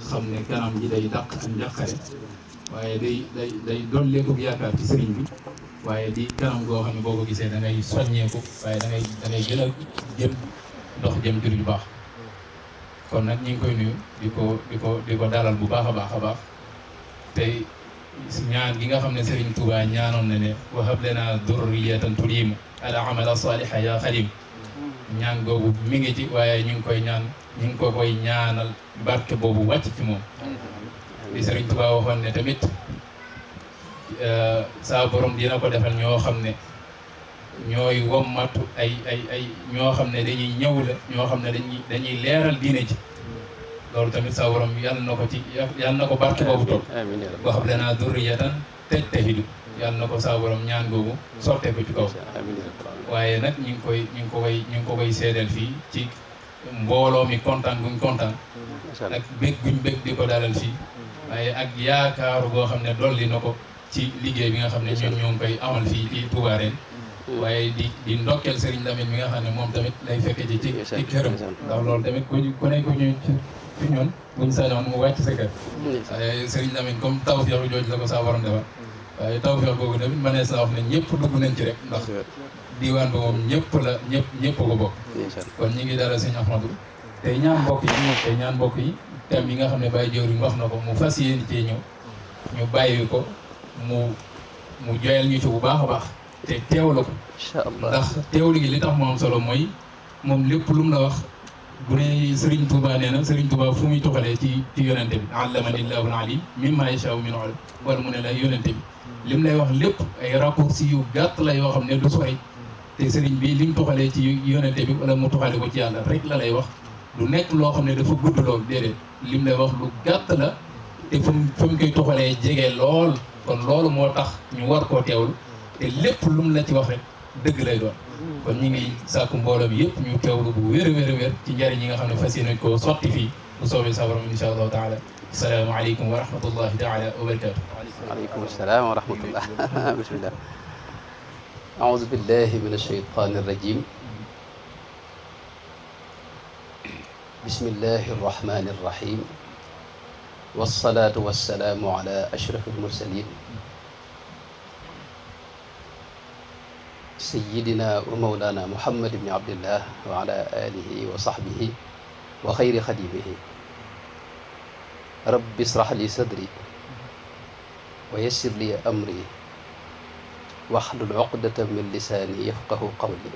xam ne kanam ji day dàq ak njàqare waaye day dolleeku yaakaar ci sëriñ bi waaye di kanam goo xam ne boo ko gisee da ngay soññeeku waaye da ngay gën a jëm dox jëm jur ju baax kon nag ñu ngi koy nuyu di ko dalal bu baax a baax a baax tey ñaan gi nga xam ne Serigne Touba ñaanoon na ne wa hab lana durriyatan tulimu ala amala saliha ya xadim ñaan googu mi ngi ci waaye ñu ngi ko koy ñaanal barke boobu wàcc ci moom di Serigne Touba waxoon ne tamit saa borom dina ko defal ñoo xam ne ñooy wommatu ay ñoo xam ne dañuy ñëw la ñoo xam ne dañuy leeral diine ji loolu tamit saa borom yàlla na ko barke boobu toog boo xam danaa durriyatan tajtahidu yàlla na ko saa borom ñaan googu sottee ko ci kaw waaye nag ñu ngi ko koy seedeel fii ci mbooloo mi kontaan guñ kontaan ak bég guñ bég di ko dalal fii waaye ak yaakaaru boo xam ne dolli na ko ci liggéey bi nga xam ne ñoom ñoo ngi koy amal fii ci Touba ren waaye di ndokkeel Serigne Lamine mi nga xam ne moom tamit lay fekke ci këram ndax loolu tamit ku ne ko ñu fi ñun buñ sañoon mu wàcc sa kër waaye Serigne Lamine comme tawfeex jooju la ko saa waroon defal waaye tawfeex googu tamit mënees naa wax ne ñëpp dugg nañ ci rek ndax diwaan ba moom ñëpp ko bokk kon ñi ngi dara Serigne Ahmadou tey ñaan mbokk yi thème yi nga xam ne Baye Diori wax na ko mu fas yéene cee ñëw ñu bàyyi ko mu joyal ñu ci bu baax a baax te teewlu ko ndax teewlu gi li tax mu am solo mooy moom lépp lu mu la wax bu ne Serigne Touba nee na Serigne Touba fu muy tuxalee ci yonente bi allamanillahu al-alim mimma yasha'u min ulum wala mu ne la yonente bi lim lay wax lépp ay raccourci yu gàtt la yoo xam ne du sori te Serigne bi lim tuxalee ci yonente bi wala mu tuxale ko ci yàlla rek la lay wax du nekk loo xam ne dafa gudd lool déedéet lim lay wax lu gàtt la te fu mu koy tuxalee jege lool kon loolu moo tax ñu war koo teewlu te lépp lu mu la ci wax rek dëgg lay doon kon ñi ngi sàkku mbooloo bi yëpp ñu teewlu bu wér a wér ci njëriñ yi nga xam ne fas yéene koo sotti fii bu soobee sa borom insha allahu taala assalaamu aleykum wa rahmatullahi taala wa barakatu waaleykum salaam wa rahmatullah bismillah aoudu billahi min alsheytan arrajim bismillahi arrahmani arrahim wasalaatu wasalaamu ala ashraf almursalin sayidina wa mawlana muhammad ibni abdillah wa ala alihi wa sahbihi wa xayri xadimihi rabbi israh li sadri wa yassir li amri wahlul uqdatan min lisaani yafqahu qawli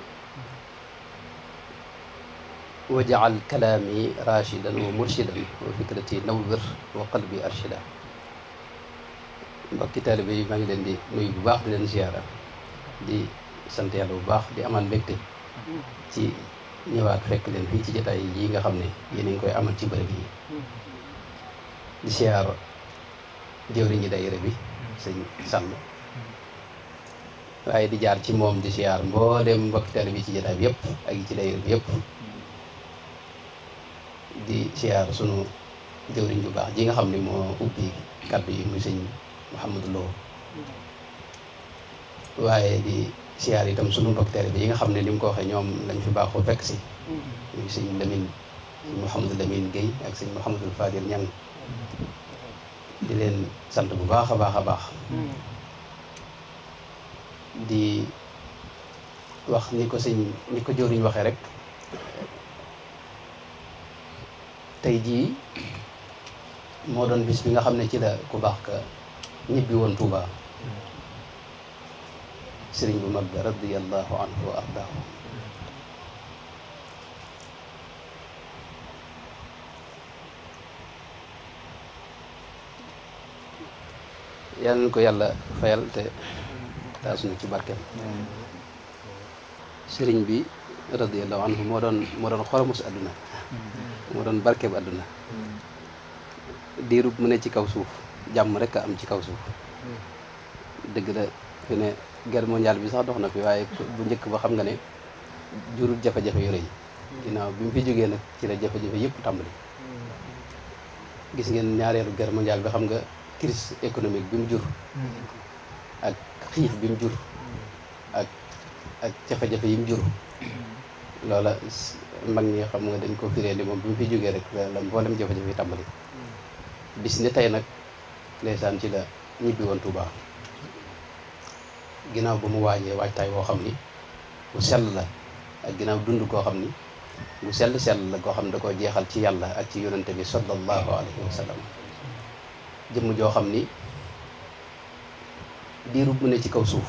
waj'al kalaami rashidan wa murshidan wa fikrati nawwir wa qalbi arshida mbokki taalibe yi maa ngi leen di nuyu bu baax di leen ziyaara di sant yàlla bu baax di amal mbégte ci ñëwaat fekk leen fii ci jotaay yi nga xam ne yéen a ngi koy amal ci bërëb yi di ziyaar jëwriñu daayira bi sëñ Sall waaye di jaar ci moom di ziyaar mboolem mbokki taalibe bi ci jotaay bi yëpp ak ci daayira bi yëpp di siyaar sunu jëwriñ bu baax ji nga xam ne moo ubbi kàddu yi muy sëñ Mouhamadou Lo waaye di siyaar itam sunu mbokk taalibe yi nga xam ne ni mu ko waxee ñoom lañ fi baaxoo fekk si muy sëñ Lamine sëñ Mouhamadou Lamine Guèye ak sëñ Mouhamadou Fadil Niang di leen sant bu baax a baax a baax di wax ni ko jëwriñ waxee rek tey jii moo doon bis bi nga xam ne ci la ku baax ka ñibbi woon Touba sëriñ bu mag ba radiyallahu anhu wa ardaahu yal na ko yàlla fayal te taas na ci barkeem sëriñ bi radiyallahu anhu moo doon xoromus àdduna moo doon barke bu àdduna diirub mu ne ci kaw suuf jàmm rek a am ci kaw suuf dëgg la fi ne guerre mondiale bi sax dox na fi waaye bu njëkk ba xam nga ne jurul jafe-jafe yu rëy ginnaaw bi mu fi jógee nag ci la jafe-jafe yëpp tàmbali gis ngeen ñaareelu guerre mondiale bi xam nga crise économique bi mu jur ak xiif bi mu jur ak jafe-jafe yi mu jur loola mag ñi xam nga dañ ko firee ni moom bi mu fi jógee rek la mboolem jafe-jafe yi tàmbali bis ni tey nag ndeysaan ci la ñibbi woon Touba ginnaaw ba mu waajee waajtaay woo xam ni bu sell la ak ginnaaw dund koo xam ni bu sell la koo xam ne da koo jeexal ci yàlla ak ci yonente bi sallallahu alayhi wa sallam jëmm joo xam ni diirub mu ne ci kaw suuf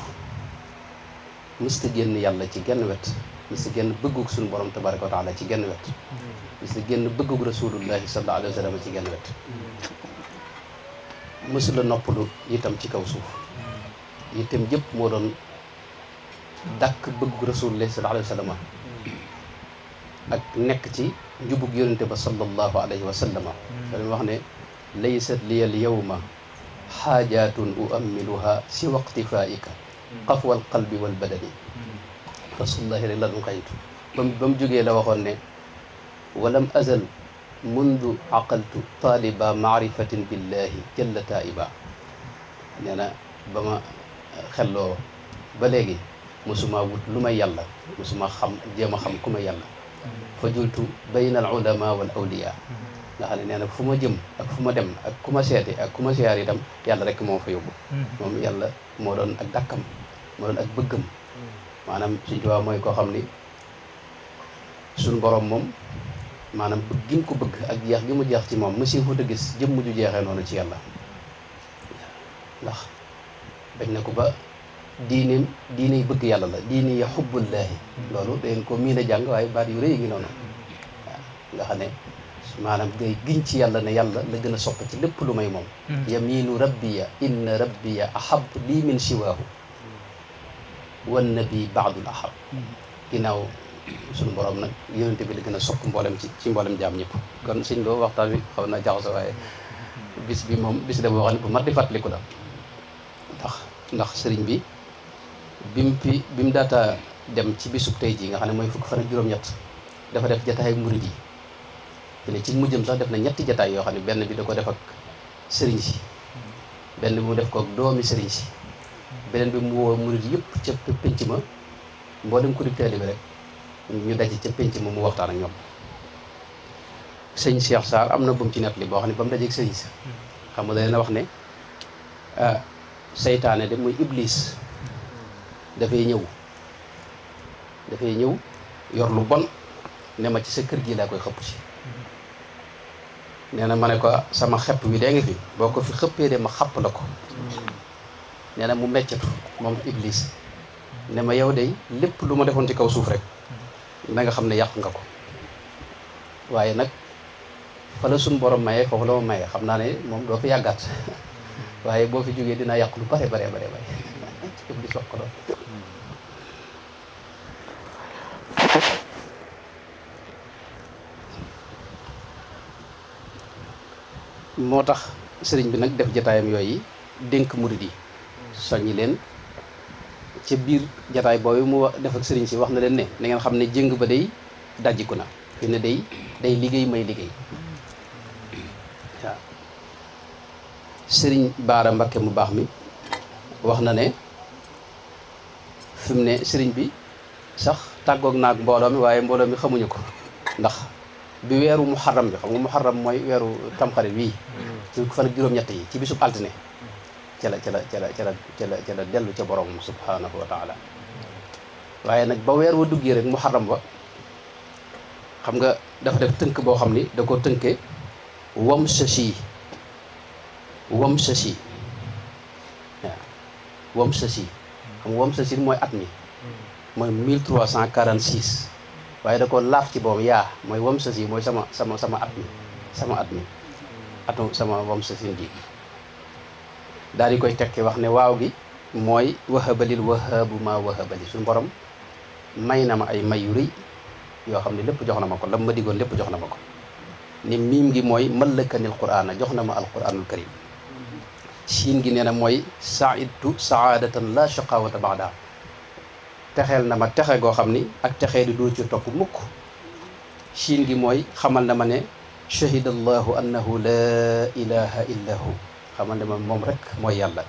mësta génn yàlla ci genn wet mësta génn bëggug suñu borom tabaraka wa taala ci genn wet mësta génn bëggug rasulullahi sallallahu alayhi wa sallam ci genn wet mësula noppalu itam ci kaw suuf itam jëpp moo doon dàkk bëggug rasulullahi sallallahu alayhi wa sallam ak nekk ci njubug yonente ba sallallahu alayhi wa sallama dañu wax ne laysat liyal yawma xaajaatun uammiluha si waqtifaika xafwal qalbi wal badani rasulullahi rek la doon xayitu ba mu jógee la waxoon ne walam azal mundu aqaltu taaliba maarifatin billahi jalla taiba nee na ba ma xelloo ba léegi mosuma wut lu may yàlla mosuma xam jéem a xam ku may yàlla fa jultu bayna al ulama wal awliya nga xam ne nee na fu ma jëm ak fu ma dem ak ku ma seeti ak ku ma siyaar itam yàlla rek moo fa yóbbu moom yàlla moo doon ak dàkkam moo doon ak bëggam maanaam Sëñ Tuubaa mooy koo xam ni suñu borom moom maanaam bëgg gi mu ko bëgg ak jeex gi mu jeex ci moom monsieur fu gis jëmm ju jeexee noonu ci yàlla ndax bañ na ko ba diine bëgg yàlla la diine ya xubbullaahi loolu dangeen ko miin a jàng waaye baat yu rëy ngi noonu waaw nga xam ne maanaam ngay giñ ci yàlla ne yàlla la gën a sopp ci lépp lu may moom yaminu rabbiya inna rabbiya ahab lii min siwaahu wan nabi baadul ahab ginnaaw suñu borom nag yonente bi la gën a sopp mboolem ci mboolem jaam ñëpp kon sëñ loo waxtaan wi xaw na jaxasoo waaye bis bi moom bis la boo xam ne bu mat di fàttaliku la ndax sëriñ bi bi mu daata dem ci bisub tey jii nga xam ne mooy fukk fan ak juróom-ñett dafa def jataay murid yi te ne ci mujjëm sax def na ñetti jataay yoo xam ne benn bi da ko def ak sëriñ si benn bi mu def ko ak doomi sëriñ si beneen bi mu woo murid yëpp ca pénc ma mboolem ko di taalibe bi rek ñu daje ca pénc ma mu waxtaan ak ñoom sëñ Cheikh Sarr am na bu mu ci nettali boo xam ne ba mu dajeeg sëriñ si xam nga da leen a wax ne seytaane de muy iblis dafay ñëw yor lu bon ne ma ci sa kër gi laa koy xëpp ci nee na ma ne ko sama xepp wi dee nga fi boo ko fi xëppee de ma xapp la ko nee na mu meccatu moom iblis ne ma yow de lépp lu ma defoon ci kaw suuf rek na nga xam ne yàq nga ko waaye nag fa la suñ borom maye foofu la ma maye xam naa ne moom doo fi yàggaat waaye boo fi jógee dinaa yàq lu bare iblis wax ko doon moo tax sëriñ bi nag def jataayam yooyu dénk murid yi soññi leen ca biir jataay boobu mu def ak sëriñ si wax na leen ne na ngeen xam ne jëng ba day dajjiku na fi ne day liggéey may liggéey waaw sëriñ Baara Mbakke mu baax mi wax na ne fi mu ne sëriñ bi sax tàggoog naag mbooloo mi waaye mbooloo mi xamuñu ko ndax bi weeru muharram bi xam nga muharram mooy weeru tamxarit wii ci fan ak juróom-ñett yi ci bisub altine ca la dellu ca borom subhanahu wa taala waaye nag ba weer wa duggee rek muharram ba xam nga dafa def tënk boo xam ni da ko tënke wam sachi waaw wam sachi xam nga wam sachi mooy at mi mooy 1346 waaye da ko laaf ci boobu yaa mooy wam sachi mooy sama at mi atu sama wam sachi gi daal di koy tekki wax ne waaw gi mooy wahabalil wahabu ma wahabali suñu borom may na ma ay may yu rëy yoo xam ne lépp jox na ma ko lam ma diggoon lépp jox na ma ko ni miim gi mooy mallakanil qur'ana jox na ma alquranul karim siin gi nee na mooy saidtu saadatan la shaqawata baada texeel na ma texe goo xam ni ak texee di doo ci topp mukk siin gi mooy xamal na ma ne shahida allahu annahu la ilaha illa hu xamal ne ma moom rek mooy yàlla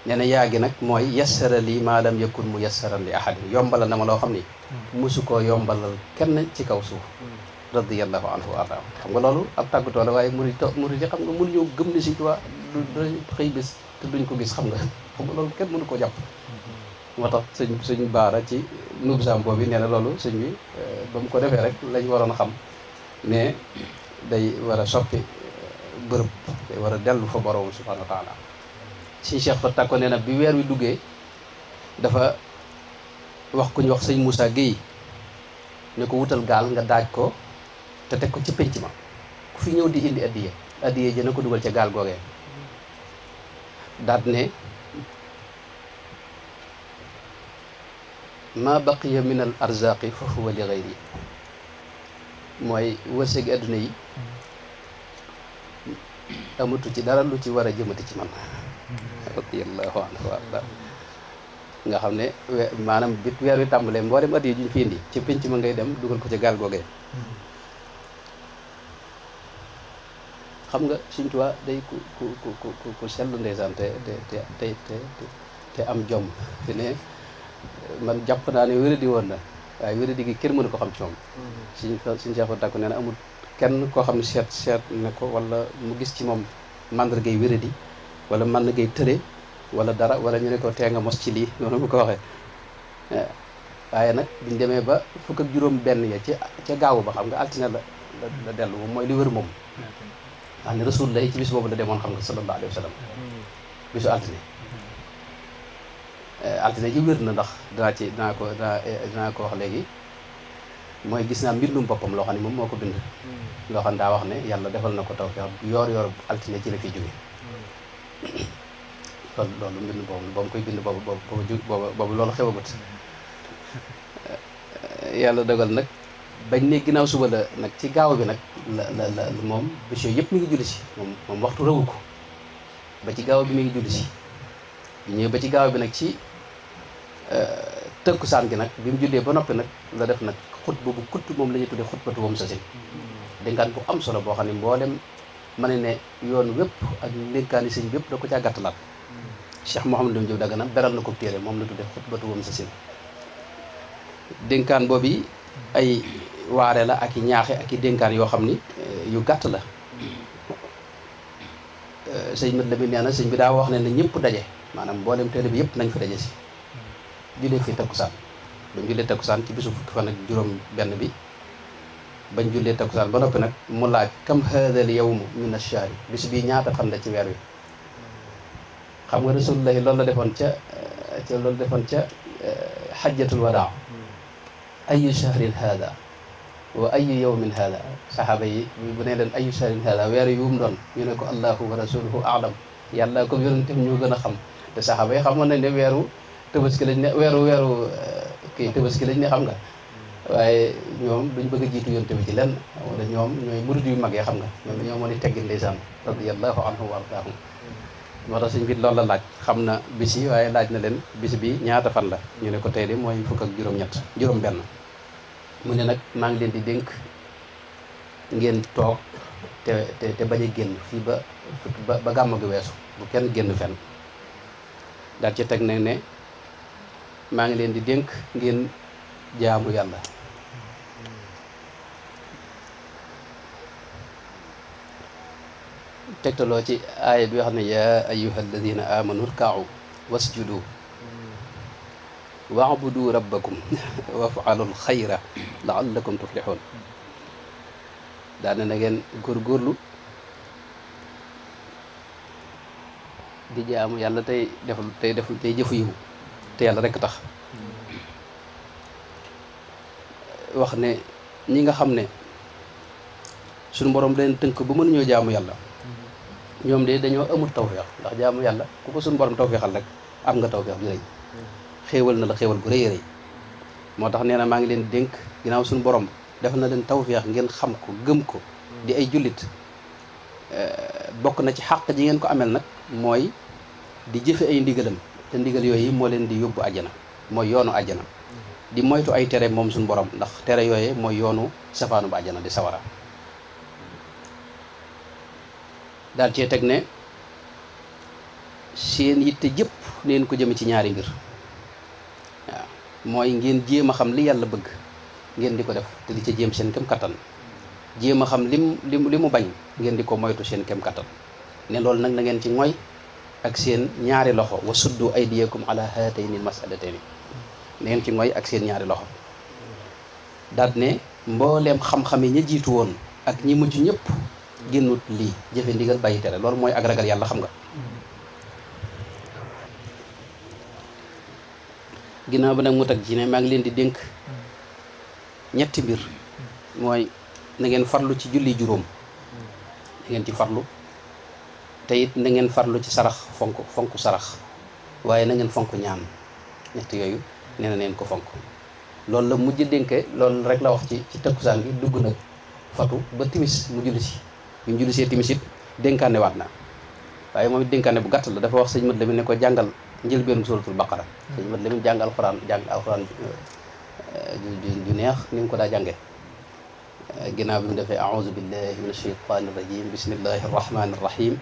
nee na yaa gi nag mooy yassara li maa lam yakun mu yassaran li ahadin yombalal na ma loo xam ni mosu koo yombalal kenn ci kaw suuf radiyallahu anhu wa arda. xam nga loolu ab tàggatoo la waaye murid yi xam nga mënuñoo gëm ne Sëñ Tuubaa du xëy bés te duñ ko gis xam nga loolu kenn mënu koo jàpp. moo tax sëñ Baara ci nuub saam boobu nee na loolu sëñ bi ba mu ko defee rek lañ waroon a xam ne day war a soppi bërëb day war a dellu fa borom subhanahu wa taala. sëñ Cheikh Fatta ko nee na bi weer wi duggee dafa wax ku ñu wax sëñ Moussa Guèye ne ko wutal gaal nga daaj ko te teg ko ci penc ma ku fi ñëw di indi addiye ji na ko dugal ca gaal googee. daat ne ma baqiya min al arzaqi fa huwa li ghayri mooy wërsëgi adduna yi amatu ci dara lu ci war a jëmati ci man radiyallahu anhu wa nga xam ne maanaam bit weer wi tàmbalee mboolem addiye juñ fi indi ci penc ma ngay dem dugal ko ci gaal googee. xam nga Sëñ Tuubaa day ku sell ndeysaan te am jom te ne man jàpp naa ne wéradi woon na waaye wéradi gi kenn mënu ko xam ci moom. suñ Cheikh Fatta ne amul kenn koo xam ne seet ne ko wala mu gis ci moom màndargay wéradi wala màndargay tëre wala dara wala ñu ne ko tee nga mos ci lii noonu mu ko waxee. waaye nag biñ demee ba fukk ak juróom benn ya ca gaawu ba xam nga altine la dellu moom mooy li wër moom. wax ne Rasulullah ci bis boobu la demoon xam nga sallallahu alayhi wa sallam bisu altine ji wér na ndax danaa ko wax léegi mooy gis naa mbindum boppam loo xam ne moom moo ko bind loo xam ne daa wax ne yàlla defal na ko tawfeex yoor altine ci la fi jóge kon loolu mbind boobu ba mu koy bind boobu loolu xewagut yàlla dogal nag bañ ne ginnaaw suba la nag ci gaaw bi nag la moom bés yooyu yëpp mi ngi julli si moom waxtu rëwu ko ba ci gaaw bi mi ngi julli si ñëw ba ci gaaw bi nag ci tëkkusaan gi nag bi mu jullee ba noppi nag la def nag xutba bu kutt moom la ñuy tuddee xutbatu wam sasin dénkaan bu am solo boo xam ne mboolem ma ne yoon wépp ak dénkaani sëñ bépp da ko caa gàttalaat Cheikh Mouhamadou Diop Dagana beral na ko téere moom la tuddee xutbatu wam sasin dénkaan boobu ay waare la ak i ñaaxe ak i dénkaan yoo xam ni yu gàtt la sëñ mat la mi nee na sëñ bi daa wax ne ñëpp daje maanaam mboolem téere bi yëpp nañ fa daje si jullee fi takkusaan bañ jullee takkusaan ci bisu fukki fan ak juróom benn bi bañ jullee takkusaan ba noppi nag mu laaj kam haadal yawmu min ash-shahr bis bii ñaata fan la ci weer wi xam nga rasulullahi loolu la defoon ca xajjatul wadaa ayu shahrin hada wa ayu yawmin hada saxaaba yi bu ne leen ayu shahrin hada weer yu mu doon ñu ne ko allahu wa rasuluhu a'lam yàlla ko yonentam ñoo gën a xam te saxaaba yi xamoon nañ ne weeru tabaski lañ ne weeru kii tabaski lañ ne xam nga waaye ñoom duñ bëgg a jiitu yonte bi ci lenn wala ñoom ñooy murid yu mag yi xam nga ñoom dañoo mën a teggin ndeysaan radiyallahu anhu wa ardaahum moo tax suñ bit loolu la laaj xam na bis yi waaye laaj na leen bis bi ñaata fan la ñu ne ko tey de mooy fukk ak juróom benn mu ne nag maa ngi leen di dénk ngeen toog te bañ a génn fii ba gàmm gi weesu bu kenn génn fenn daal ci teg nag ne maa ngi leen di dénk ngeen jaamu yàlla tegtaloo ci aaya bi wax ne yaa ayyuha alladina amanu rka'u wasjudu wa'budu rabbakum waf'alul xayra la'allakum tuflihun daane na ngeen góorgóorlu di jaamu yàlla tey jëfu yiw te yàlla rekk tax wax ne ñi nga xam ne suñu borom leen tënk ba mënuñoo jaamu yàlla ñoom de dañoo amul tawfeex ndax jaamu yàlla ku ko suñu borom tawfeexal rek am nga tawfeex ju rëy xéewal na la xéewal gu rëy rëy moo tax nee na maa ngi leen dénk ginnaaw suñu borom def na leen tawfeex ngeen xam ko gëm ko di ay jullit bokk na ci xàq ji ngeen ko amel nag mooy di jëfe ay ndigalam te ndigal yooyu moo leen di yóbbu àjjana mooy yoonu àjjana di moytu ay tere moom suñu borom ndax tere yooyu mooy yoonu safaanu ba àjjana di sawara daal cee teg ne seen yitte jëpp neen ko jëme ci ñaari mbir waaw mooy ngeen jéem a xam li yàlla bëgg ngeen di ko def te di ca jéem seen këm kattan jéem a xam li mu bañ ngeen di ko moytu seen kem kattan ne loolu nag na ngeen ci ngoy ak seen ñaari loxo wa suddu aydiyakum ala haatayni masalatayni na ngeen ci ngoy ak seen ñaari loxo daat ne mbooleem xam-xam yi ña jiitu woon ak ñi mujj ñëpp génnut lii jëfe ndigal bàyyi tere loolu mooy ak ragal yàlla xam nga ginnaaw ba nag mu tag ci ne maa ngi leen di dénk ñetti mbir mooy na ngeen farlu ci julli juróom na ngeen ci farlu te it na ngeen farlu ci sarax fonk sarax waaye na ngeen fonk ñaan ñett yooyu nee na neen ko fonk loolu la mujj dénke loolu rek la wax ci takkusaan gi dugg nag fatu ba timis mu julli si bi mu julli see timis it dénkaane waat na waaye moom it dénkaane bu gàtt la dafa wax sëñ Mat Lamin ne ko jàngal njëlbéenu suratul baqara sëñ Mat Lamin jàng alxuraan ju neex ni mu ko daa jànge ginnaaw bi mu defee a'uuzu billahi min ashaytaani rajim bismillahi arrahmani irrahim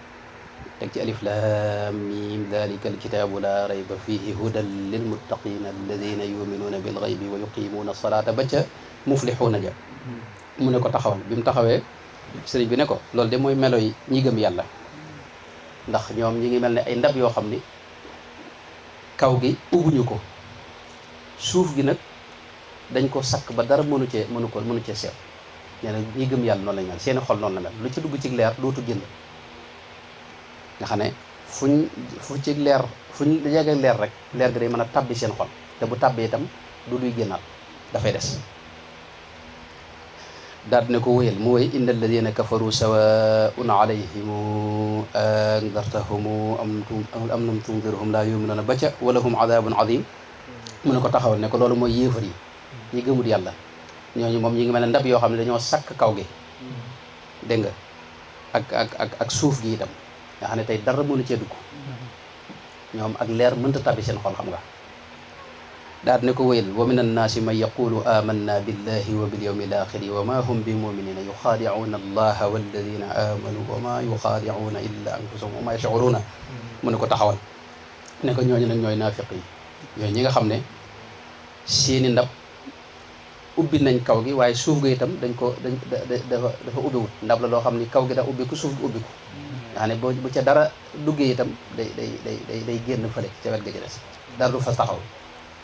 teg ci alif lam mim dalika alkitabu la rayba fihi hudan lilmuttaqina alladina yuminuuna bilghaybi wa yuqimuuna salata ba ca muflixuuna ja mu ne ko taxawal bi mu taxawee sëriñ bi ne ko loolu de mooy melo yi ñi gëm yàlla ndax ñoom ñi ngi mel ne ay ndab yoo xam ni kaw gi ubbuñu ko suuf gi nag dañ ko sakk ba dara mënu cee seet nee na ñi gëm yàlla noonu lañ mel seeni xol noonu la mel lu ci dugg ci leer dootu génn nga xam ne fu ci leer fuñ jege leer rek leer gi day mën a tabbi seen xol te bu tabbee itam du luy génnaat dafay des daal dina ko wéyal mu wéy inna alladina kafaru sawaun alayhim andartahum am lam tundirhum laa yuminuuna ba ca wala hum adabun adim mu ne ko taxawal ne ko loolu mooy yéefar yi ñi gëmul yàlla ñooñu moom ñi ngi mel ne ndab yoo xam ne dañoo sakk kaw gi dégg nga ak suuf gi itam nga xam ne tey dara mënu cee dugg ñoom ak leer mënta tabbi seen xol xam nga daal ne ko wéyal wa min annaasi man yaqulu amanna billahi wa bil yawmi al axiri wa ma hum bi muminina yuxaadicuuna allaha walladina amanu wa ma yuxaadicuuna illa anfusahum wa ma yashcuruuna mu ne ko taxawal ne ko ñooñu nag ñooy naafiq yi ñooy ñi nga xam ne seeni ndab ubbi nañ kaw gi waaye suuf ga itam dafa ubbiwut ndab la loo xam ni kaw gi daa ubbiku suuf gi ubbiku nga xam ne bu ca dara duggee itam day génn fële ca wet ga ci des dara du fa taxaw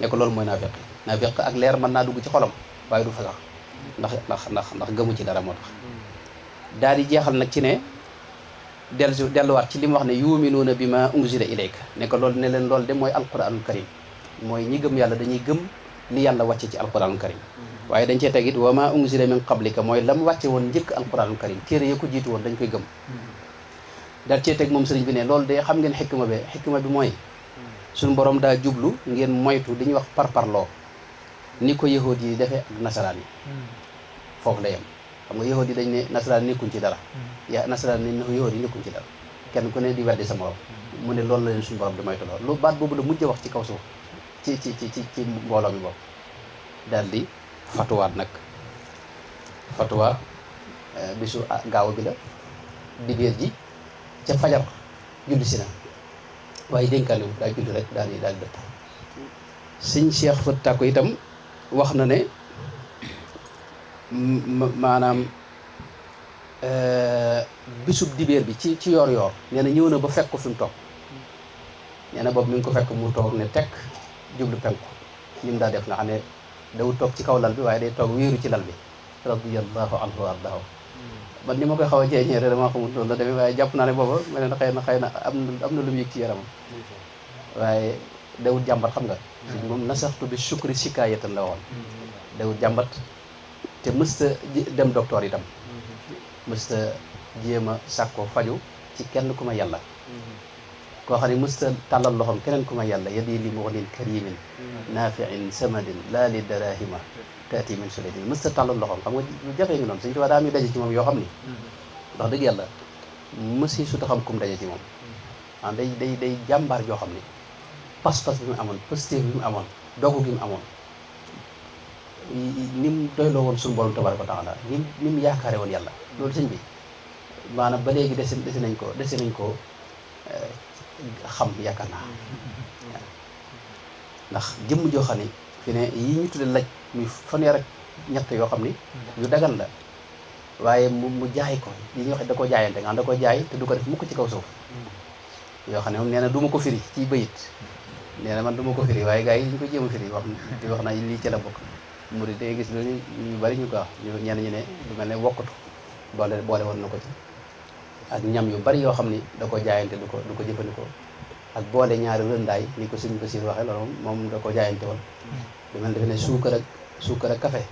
ne ko loolu mooy naafiq ak leer mën naa dugg ci xolam waaye du fa sax ndax gëmu ci dara moo tax daal di jeexal nag ci ne delluwaat ci li mu wax ne yuminuuna bi ma unzila ilayka ne ko loolu ne leen loolu de mooy alquranul karim mooy ñi gëm yàlla dañuy gëm li yàlla wàcce ci alquranul karim waaye dañ cee teg it wa ma unzila min qablika mooy la mu wàcce woon njëkk alquranul karim téere ya ko jiitu woon dañ koy gëm daal cee teg moom sëriñ bi ne loolu de xam ngeen xikma bi mooy suñu borom daa jublu ngeen moytu li ñuy wax parparloo ni ko yahood yi defee ak nasaraan yi foofu la yem xam nga yahood yi dañ ne nasaraan nekkuñ ci dara nasaraan ne yahood yi nekkuñ ci dara kenn ku ne di weddi sa morom mu ne loolu la leen suñu borom di moytu loolu lu baat boobu la mujj wax ci kaw suuf ci mbooloo mi boobu daal di fatuwaat nag fatuwa bisu gaaw bi la dibéer ji ca fajar julli si na waaye dénkaane wu daa julli rek daal di dëpp sëñ Cheikh Fatta ko itam wax na ne maanaam bisub dibéer bi ci yoor yoor nee na ñëw na ba fekk ko fi mu toog nee na boobu mi ngi ko fekk mu toog ne tekk jublu penku li mu daa def nga xam ne dawul toog ci kaw lal bi waaye day toog wéeru ci lal bi radiyallahu anhu wa ardahu man ni ma koy xaw a jeeñeere dama xamul noonu la demee waaye jàpp naa ne booba mel ne xëy na am na lu mu yëg ci yaramam waaye dawul jàmbat xam nga moom nasaxtu bi sukri sikaayatan la woon dawul jàmbat te mësta dem docteur itam mësta jéem a sàkko faju ci kenn ku ma yàlla koo xam ne mësta tàllal loxoom keneen ku ma yàlla yadi li muxnin karimin nafiin samadin laa li darahima taati min suladin mësta tàllal loxoom xam nga lu jafee ngi noonu suñu tubaab daa am yu daje ci moom yoo xam ni ndax dëgg yàlla mësi su ta xam kum daje ci moom day jàmbaar joo xam ni pas-pas bi mu amoon positif bi mu amoon dogu gi mu amoon ni mu doyloo woon suñu borom tabaraka wa taala ni mu yaakaare woon yàlla loolu sëñ bi maanaam ba léegi dese nañ ko xam yaakaar naa ndax jëmm joo xam ne fi ne yi ñu tudde laj muy fanweer ak ñett yoo xam ni yu dagan la waaye mu jaay ko li ñuy wax da koo jaayante nga xam da koo jaay te du ko def mukk ci kaw suuf yoo xam ne moom nee na du ma ko firi ci bayit nee na man du ma ko firi waaye gars yi ñu ko jéem a firi wax na lii ci la bokk murid day gis loolu ñu bari ñu ko wax ñu ñenn ñi ne lu mel ne wokkatu boole woon na ko ci ak ñam yu bari yoo xam ni da ko jaayante du ko jëfandikoo ak boole ñaari rëndaay ni ko suñu Basiir waxee loolu moom da ko jaayante woon lu mel ne dafa ne suukar ak café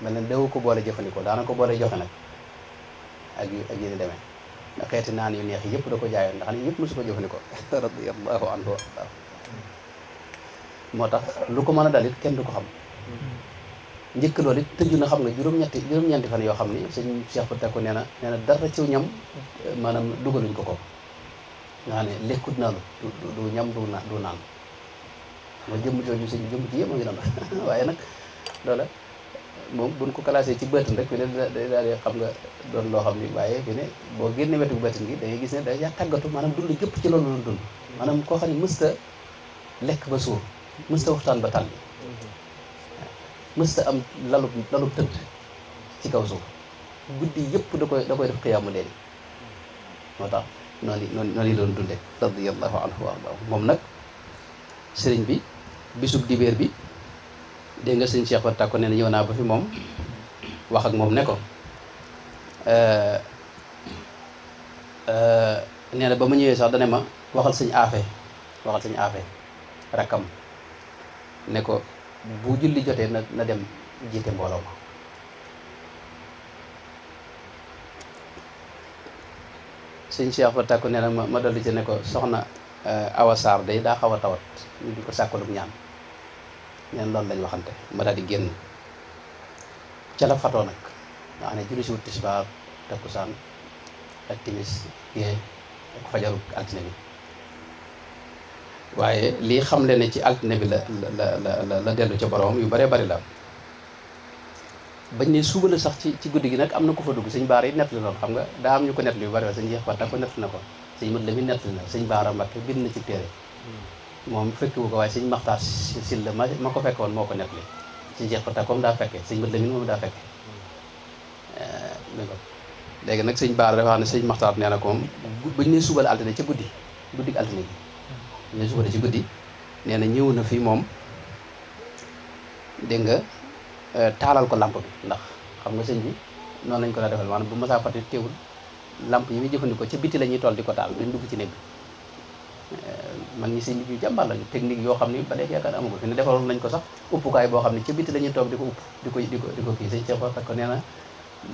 mel ne daw ko boole jëfandikoo daana ko boole joxe nag ak yéni demee ndax xeeti naan yu neex yëpp da ko jaayoon ndax ne yëpp mosu ko jëfandikoo radiyallahu anhu moo tax lu ko mën a dalit kenn du ko xam njëkk loolu it tëju na xam nga juróom-ñeenti fan yoo xam ni sëñ Cheikh Fatou Tacko nee na dara ciw ñam maanaam dugaluñ ko nga xam ne lekkut naa du ñam du naan moo jëmm jooju sëñ jëmm ci yëpp a ngi doon waaye nag loola moom buñ ko classé ci bëtin rek fi ne day daal di xam nga doon loo xam ni waaye fi ne boo génne wetu bëtin gi da ngay gis ne da yaa tàggatu maanaam dund gépp ci loolu doon dund maanaam koo xam ne mësta lekk ba suur mësta waxtaan ba tàlli mësta am lalub tëdd ci kaw suuf guddi yëpp da koy def xiyaamu leen moo tax noonu yi doon dunde radiyallahu anhu wa arda moom nag sëriñ bi bisub dibéer bi dégg nga sëñ Cheikh Fatou Tacko nee na ñëw naa ba fi moom wax ak moom ne ko nee na ba ma ñëwee sax dane ma waxal sëñ aafe rakkam ne ko bu julli jotee na dem jiite mbooloo ma sëñ Cheikh Fatou Tacko nee na ma dolli ci ne ko soxna Awa Sarr day daa xaw a tawat ñu di ko sàkkalum ñaan neen loolu lañ waxante ma daal di génn ca la fatoo nag nga xam ne julli si wut tisbaar takkusaan ak timis gée ak fajaru altine bi waaye lii xamle ne ci altine bi la dellu ca borom yu bëree bëri la bañ ne suba la sax ci guddi gi nag am na ku fa dugg sëñ Baara yi nett li loolu xam nga daa am ñu ko nett li yu bëri sëñ Cheikh Fatou Tacko nett na ko sëñ Mat Lamin nett na sëñ Baara Mbakke bind na ci téere moom fekkewu ko waaye sëñ Maxtaar Sylla ma ko fekk woon moo ko nett li sëñ Cheikh Fatou Tacko daa fekke sëñ Mat Lamin moom daa fekke léegi nag sëñ Baara dafa xam ne sëñ Maxtaar nee na ko moom bañ ne suba la altine ca guddi altine gi ñu suba la ci guddi nee na ñëw na fi moom dégg nga taalal ko lamp bi ndax xam nga sëñ bi noonu lañ ko daa defal maanaam bu masaa fàtte teewul lamp yi muy jëfandikoo ca biti la ñuy toll di ko taal duñ dugg ci néeg bi man ñi sëñ bi ñu jàmbaar lañu technique yoo xam ni ba léegi yaakaar amagul fi ne defaloon nañ ko sax uppukaay boo xam ne ca biti la ñuy toog di ko upp di ko kii sëñ Cheikh Fatou Tacko nee na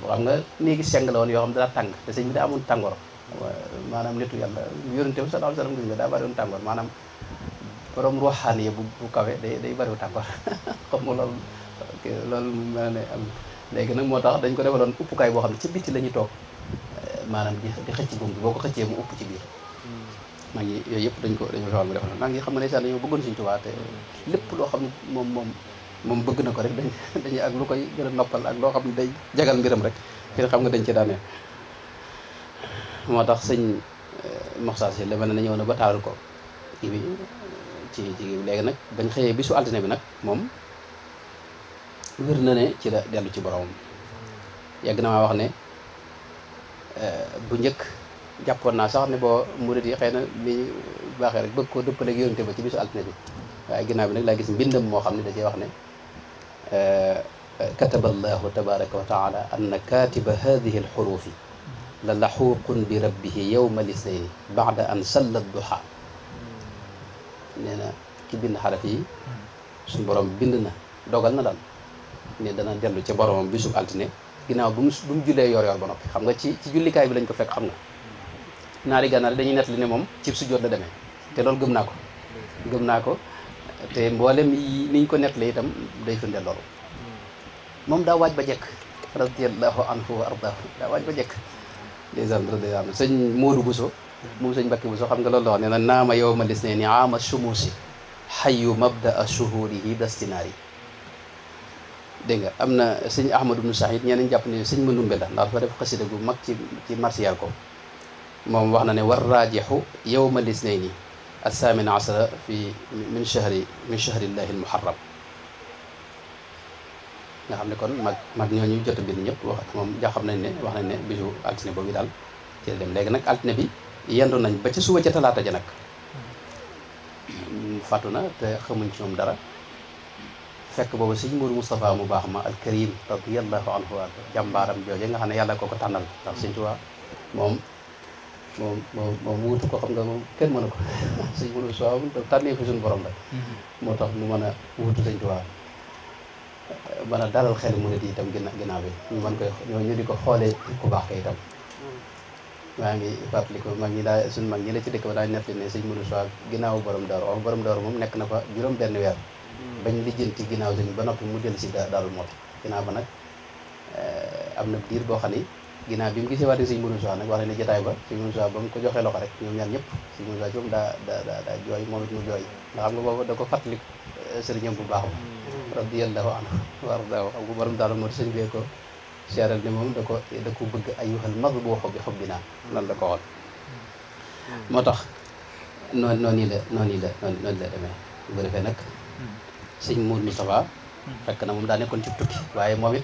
xam nga néegi seng la woon yoo xam ne daa tàng te sëñ bi daa amoon tàngoor maanaam nitu yàlla yonente bi sallallahu alayhi wasallam gis nga daa bari woon tàngoor maanaam borom ruuxaan yi bu kawe day bariwu tàngoor xam nga loolu mel ne am léegi nag moo tax dañ ko defaloon uppukaay boo xam ne ci bitti la ñuy toog maanaam di xëcc buum bi boo ko xëccee mu upp ci biir maa ngi yooyu yëpp dañ ko fexal mu defal maa ngi xam ne sax dañoo bëggoon Sëñ Tuubaa te lépp loo xam ne moom bëgg na ko rek dañuy ak lu koy gën a noppal ak loo xam ne day jagal mbiram rek fi xam nga dañ ci daanee moo tax sëñ Maxtaar Sylla mel na ñëw na ba taalal ko kii bi ci léegi nag bañ xëyee bisu altine bi nag moom wér na ne ci la dellu ci boromam yàgg na maa wax ne bu njëkk jàppoon naa sax ne boo murid yi xëy na li ñu baaxee rek bëgg koo dëppale ak yonte ba ci bisu altine bi waaye ginnaaw bi nag laa gis mbindam moo xam ne da cee wax ne kataba allahu tabaraka wa taala anna katiba hadihi alxurufi la laxuuqun bi rabbihi yowma lisnayni baada an salla duha nee na ki bind xaraf yi suñu borom bind na dogal na daal ne dana dellu ca boromam bisub altine ginnaaw bu mu jullee yor ba noppi xam nga ci jullikaay bi lañ ko fekk xam nga naari gànnaar dañuy nett li ne moom cib sujjóot la demee te loolu gëm naa ko te mboolem niñ ko nettalee itam day firndeel loolu moom daa waaj ba jekk radiyallahu anhu wa ardaahu daa waaj ba jekk dèjà radiyallahu sëñ Modou Bousso moom sëñ Mbacke Bousso xam nga loolu la wax nee na naama yawma lisnayni aama shumusi xayu mabdaa shuhurihi dastinaari dégg nga am na sëñ Ahmadou ibnu Sahid ñeneen jàpp ne sëñ Mandumbe la ndax dafa def xasida gu mag ci martial ko moom wax na ne war raajixu yawma lisnayni الثامن عشر من شهر الله المحرم nga xam ne kon mag ñooñu jot a bind ñëpp wax moom xam nañ ne wax nañ ne bisu altine boobu daal ci la dem. léegi nag altine bi yendu nañ ba ca suba ca talaata ja nag fàttu na te xamuñ ci moom dara. fekk boobu sëñ Mourou Moustapha mu baax ma al karim radiyallahu anhu wa jàmbaaram jooje nga xam ne yàlla ko tànnal ndax sëñ Tuubaa moom wuutu ko xam nga moom kenn mënu ko sëñ Mourou Moustapha moom tànnee fi suñu borom la moo tax mu mën a wuutu sëñ Tuubaa mën a dalal xel murid yi itam ginnaaw bi ñu mën koy ñu di ko xoolee ku baax ka itam. maa ngi fàttaliku mag ñi daa suñu mag ñi la ci dëkk ba daa nettali ne sëñ Mourou Moustapha ginnaaw borom daaru wax borom daaru moom nekk na fa juróom benn weer bañ lijjanti ginnaaw sëñ ba noppi mu dellu si Daaru Muxti ginnaaw ba nag am na diir boo xam ni ginnaaw bi mu gisee waatee sëñ Mourou Moustapha nag wax ne jotaay ba sëñ Mourou Moustapha ba mu ko joxee loxo rek ñoom ñaar ñëpp sëñ Mourou Moustapha moom daa jooy moom it mu jooy ndax xam nga boobu da ko fàttali sëriñam bu baax ba radiyallahu anhu wardahu xam nga borom Daaru Muxti sëñ bee ko seeral ni moom da ko bëgg ayyuhal madbuuxu bi xubbinaa lan la ko xool moo tax noonu la demee bu defee nag sëñ Mourou Moustapha fekk na moom daa nekkoon ci tukki waaye moom it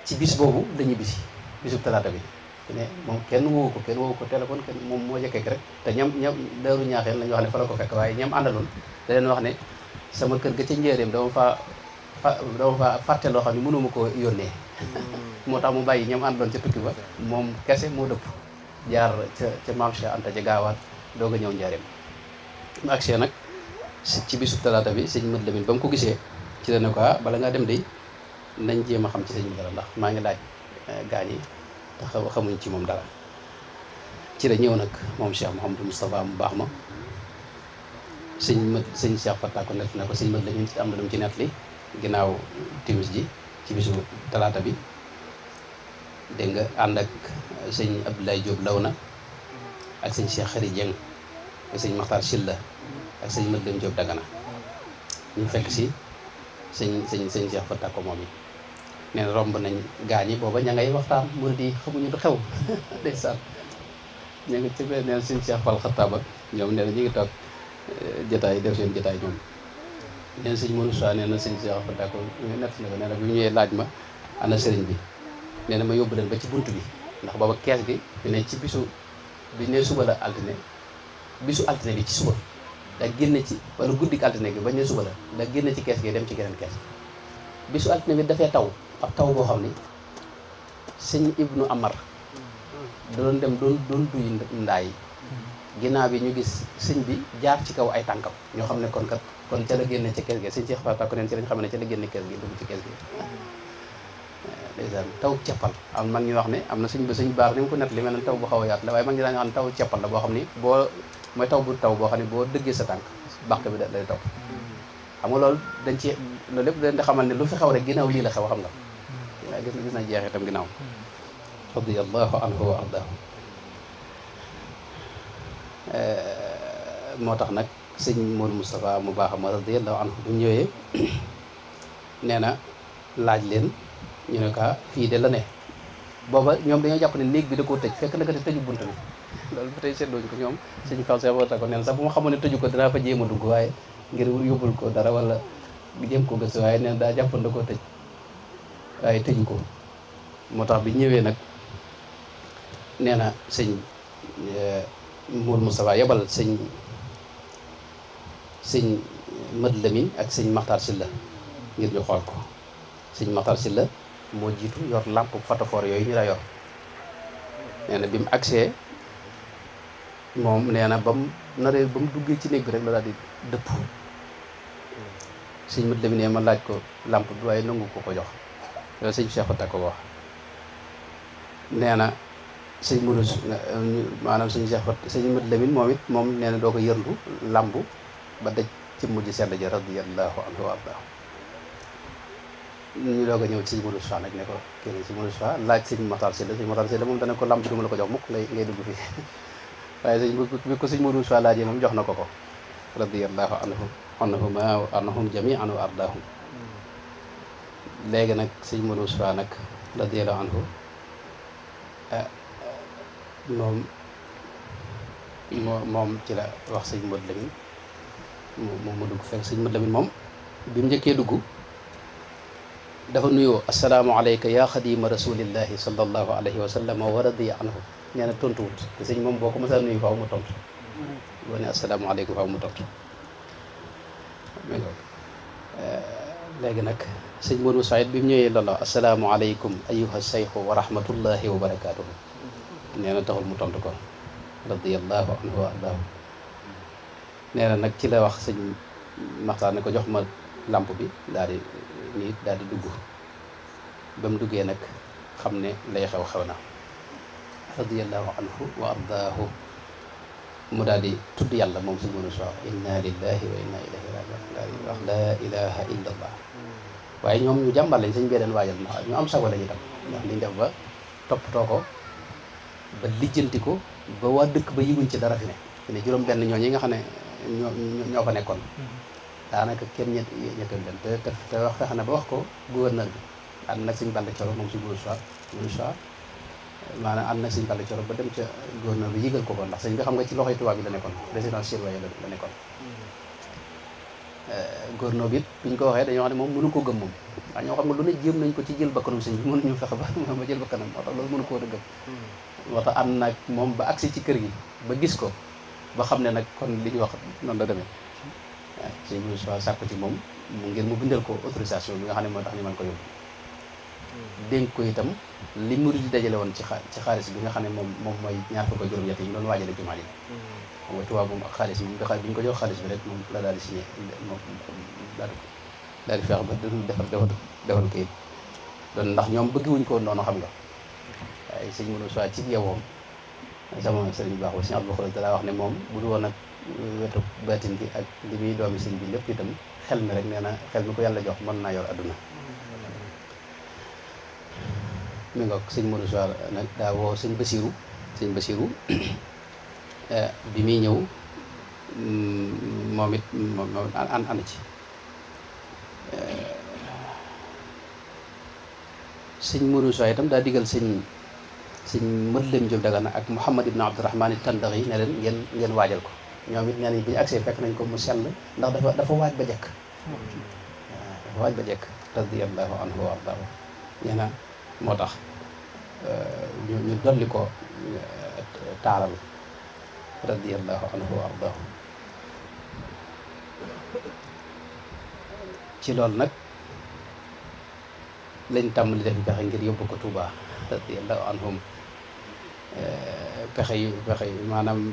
ci bis boobu dañuy bisub talaata bi ne moom kenn woowu ko téléphone kenn moom moo jëkkeek rek te ñam Daaru Ñaaxeen lañu wax ne fa la ko fekk waaye ñam àndaloon da leen wax ne sama kër ga ca njéeréem dama fa fàtte loo xam ne mënuma ko yónnee moo tax mu bàyyi ñam àndaloon ca tukki ba moom kese moo dëpp jaar ca Maam Cheikh Anta ca gaawaat doog a ñëw njaareem mu agsee nag ci bisub talaata bi sëñ Mad Lamin ba mu ko gisee ci la ne ko bala ngaa dem de nañ jéem a xam ci sëñ bi dara ndax maa ngi laaj gaañ yi te xamuñ ci moom dara ci la ñëw nag moom Cheikh Mouhamadou Moustapha mu baax ma sëñ Cheikh Fatta ko nett na ko sëñ Mad Lamin am na lu mu ci nett li ginnaaw timis ji ci bisu talaata bi dégg nga ànd ak sëñ Abdoulaye Diop Lawna ak sëñ Cheikh Khary Dieng ak sëñ Makhtar Silla ak sëñ Mad Lamin Diop Dagana ñu fekk si sëñ Cheikh Fatta ko moom yi nee na romb nañ gaañ yi booba ña ngay waxtaan murid yi xamuñu lu xew ndeysaan ña nga ci benn neen sëñ Cheikh Fall Xattaaba ñoom nee na ñu ngi toog jotaay def seen jotaay ñoom neen sëñ Mourou Moustapha nee na sëñ Cheikh Fatta ko nett na ko nee na bi ñëwee laaj ma ana sëriñ bi nee na ma yóbbu leen ba ci bunt bi ndax booba kees gi ne ci bisu bi ne suba la altine bisu altine bi ci suba da génne ci wala guddik altine gi bañ ne suba la da génne ci kees gi dem ci geneen kees bisu altine bi dafay taw ab taw boo xam ni sëñ Ibnu Amar da doon dem doon duy ndaay ginnaaw bi ñu gis sëñ bi jaar ci kaw ay tànkam ñoo xam ne kon ca la génne ci kees gi sëñ Cheikh Fatta ko neen ci lañ xam ne ca la génne kees gi dugg ci kees gi ndeysaan taw ceppal am mag ñi wax ne am na sëñ baar ni mu ko nett li mel ne taw bu xaw a yaatu la waaye mag ñi daañu wax ne taw ceppal la boo xam ni mooy taw boo xam ne boo dëggee sa tànk baxte bi day taw xam nga loolu loolu lépp dañ di xamal ne lu fi xew rek ginnaaw lii la xew xam nga gis na jeex itam ginnaaw radiyallahu anhu wa ardaahu moo tax nag sëñ Mourou Moustapha mu baax ma radiyallahu anhu bu ñëwee nee na laaj leen ñu ne ko fii de la ne booba ñoom dañoo jàpp ne néeg bi da koo tëj fekk na ko te tëju bunt bi loolu ba tey seetlooñu ko ñoom sëñ Fall Cheikh Fatta ko nee na sax bu ma xamoon ne tëju ko dinaa fa jéem a dugg waaye ngir yóbbul ko dara wala jéem ko gëstu waaye neen daa jàppoon da koo tëj waaye tëju ko moo tax bi ñëwee nag nee na sëñ Mourou Moustapha yebal sëñ Mad Lamin ak sëñ Makhtar Silla ngir ñu xool ko sëñ Makhtar Silla moo jiitu yor lampe photophore yooyu ñu la yor nee na bi mu agsee moom nee na ba mu duggee ci néeg bi rek la daal di dëpp sëñ Mad Lamin ne ma laaj ko lampe bi waaye nangu ko jox loolu sëñ Cheikh Fatta ko wax nee na sëñ Mourou maanaam sëñ Cheikh Fatta sëñ Mad Lamin moom nee na doo ko yërndu lambu ba daj ci mujj sedd ja radiyallahu anhu wa ardaahu ñu doog a ñëw ci sëñ Mourou Moustapha nag ne ko kii sëñ Mourou Moustapha laaj sëñ Makhtar Sylla moom dana ko lamb du ma la ko jox mukk ngay dugg fii waaye bi ko sëñ Mourou Moustapha laajee moom jox na ko radiyallahu anhuma wa anhum jami'an wa ardaahum léegi nag sëñ Mourou Moustapha nag radiyallahu anhu moom ci la wax sëñ Mad Lamin moom mu dugg fekk sëñ Mad Lamin moom bi mu njëkkee dugg dafa nuyoo assalaamu alayka yaa xadima rasulillahi sallallahu alayhi wa sallam wa radiya anhu nee na tontuwut te sëñ moom boo ko mësaa nuyu faaw mu tontu boo ne assalaamu aleykum faaw mu tontu léegi nag sëñ Modou Saïd bi mu ñëwee loolu assalaamu aleykum ayuha sayxu wa rahmatullahi wa barakatuhu nee na taxul mu tontu ko radiyallahu anhu wa ardaahu nee na nag ci la wax sëñ Maxtaar ne ko jox ma lamp bi daal di nii daal di dugg ba mu duggee nag xam ne lay xew na radiyallahu anhu wa ardaahu mu daal di tudd yàlla moom sëñ Modou Saïd inna lillahi wa inna ilayhi rajiun daal di wax laa ilaha illa allah waaye ñoom ñu jàmbar lañ sëñ bee leen waajal ndax ñu am sago lañu tam ndax liñ def ba toppatoo ko ba lijjanti ko ba waa dëkk ba yëguñ ci dara fi ne juróom benn ñooñu nga xam ne ñoo fa nekkoon daanaka kenn ñettal leen te wax fexe na ba wax ko gouverneur bi ànd nag sëñ Balla Coro moom si Modou Saïd maanaam ànd nag sëñ Balla Coro ba dem ca gouverneur bi yëgal ko ndax sëñ bi xam nga ci loxoy tubaab bi la nekkoon résidence surveillée la nekkoon gouverneur bi it bi ñu ko waxee dañoo xam ne moom mënu ko gëm moom waaye ñoo xam nga lu ne jéem nañ ko ci jël bakkanam sëñ bi mënuñu fexe ba jël bakkanam moo tax loolu mënu koo dëggam moo tax ànd nag moom ba agsi ci kër gi ba gis ko ba xam ne nag kon li ñu wax noonu la demee waaw sëñ Modou Saïd sàkku ci moom ngir mu bindal ko autorisation bi nga xam ne moo tax ñu mën ko yóbbu dénk ko itam li murid di dajale woon ci xaalis bi nga xam ne moom mooy ñaar fukk ak juróom-ñett yi ñu doon waajale jumaa ji xam nga tubaab moom ak xaalis bi bi ñu ko jox xaalis bi rek moom la daal di signé moom daal di feex ba defal kayit doon ndax ñoom bëgguwuñ ko noonu xam nga waaye sëñ Modou Saïd ci yowoom sama sëriñ baax ba sëñ Abdou Khoudoss dalaa wax ne moom bu du woon ak wetu baatin gi ak li muy doomi sëñ bi lépp itam xel mi rek nee na xel mi ko yàlla jox mën naa yor adduna mi ngoog sëñ Modou Saïd nag daa woo sëñ Basiru bi muy ñëw moom it moom ànd ci sëñ Modou Saïd itam daa digal sëñ Mët Lam Jóob Dagana ak Mouhamad ibn Abdourahman Tandaxi ne leen ngeen waajal ko ñoom it nee nañ bi ñu agsee fekk nañ ko mu sell ndax dafa waaj ba jekk dafa waaj ba jekk radiyallahu anhu wa ardaahu nee na moo tax ñu dolli ko taaral radiyallahu anhu wa ardaahu ci loolu nag lañ tàmbali def pexe ngir yóbbu ko Touba radiyallahu anhum pexe yi maanaam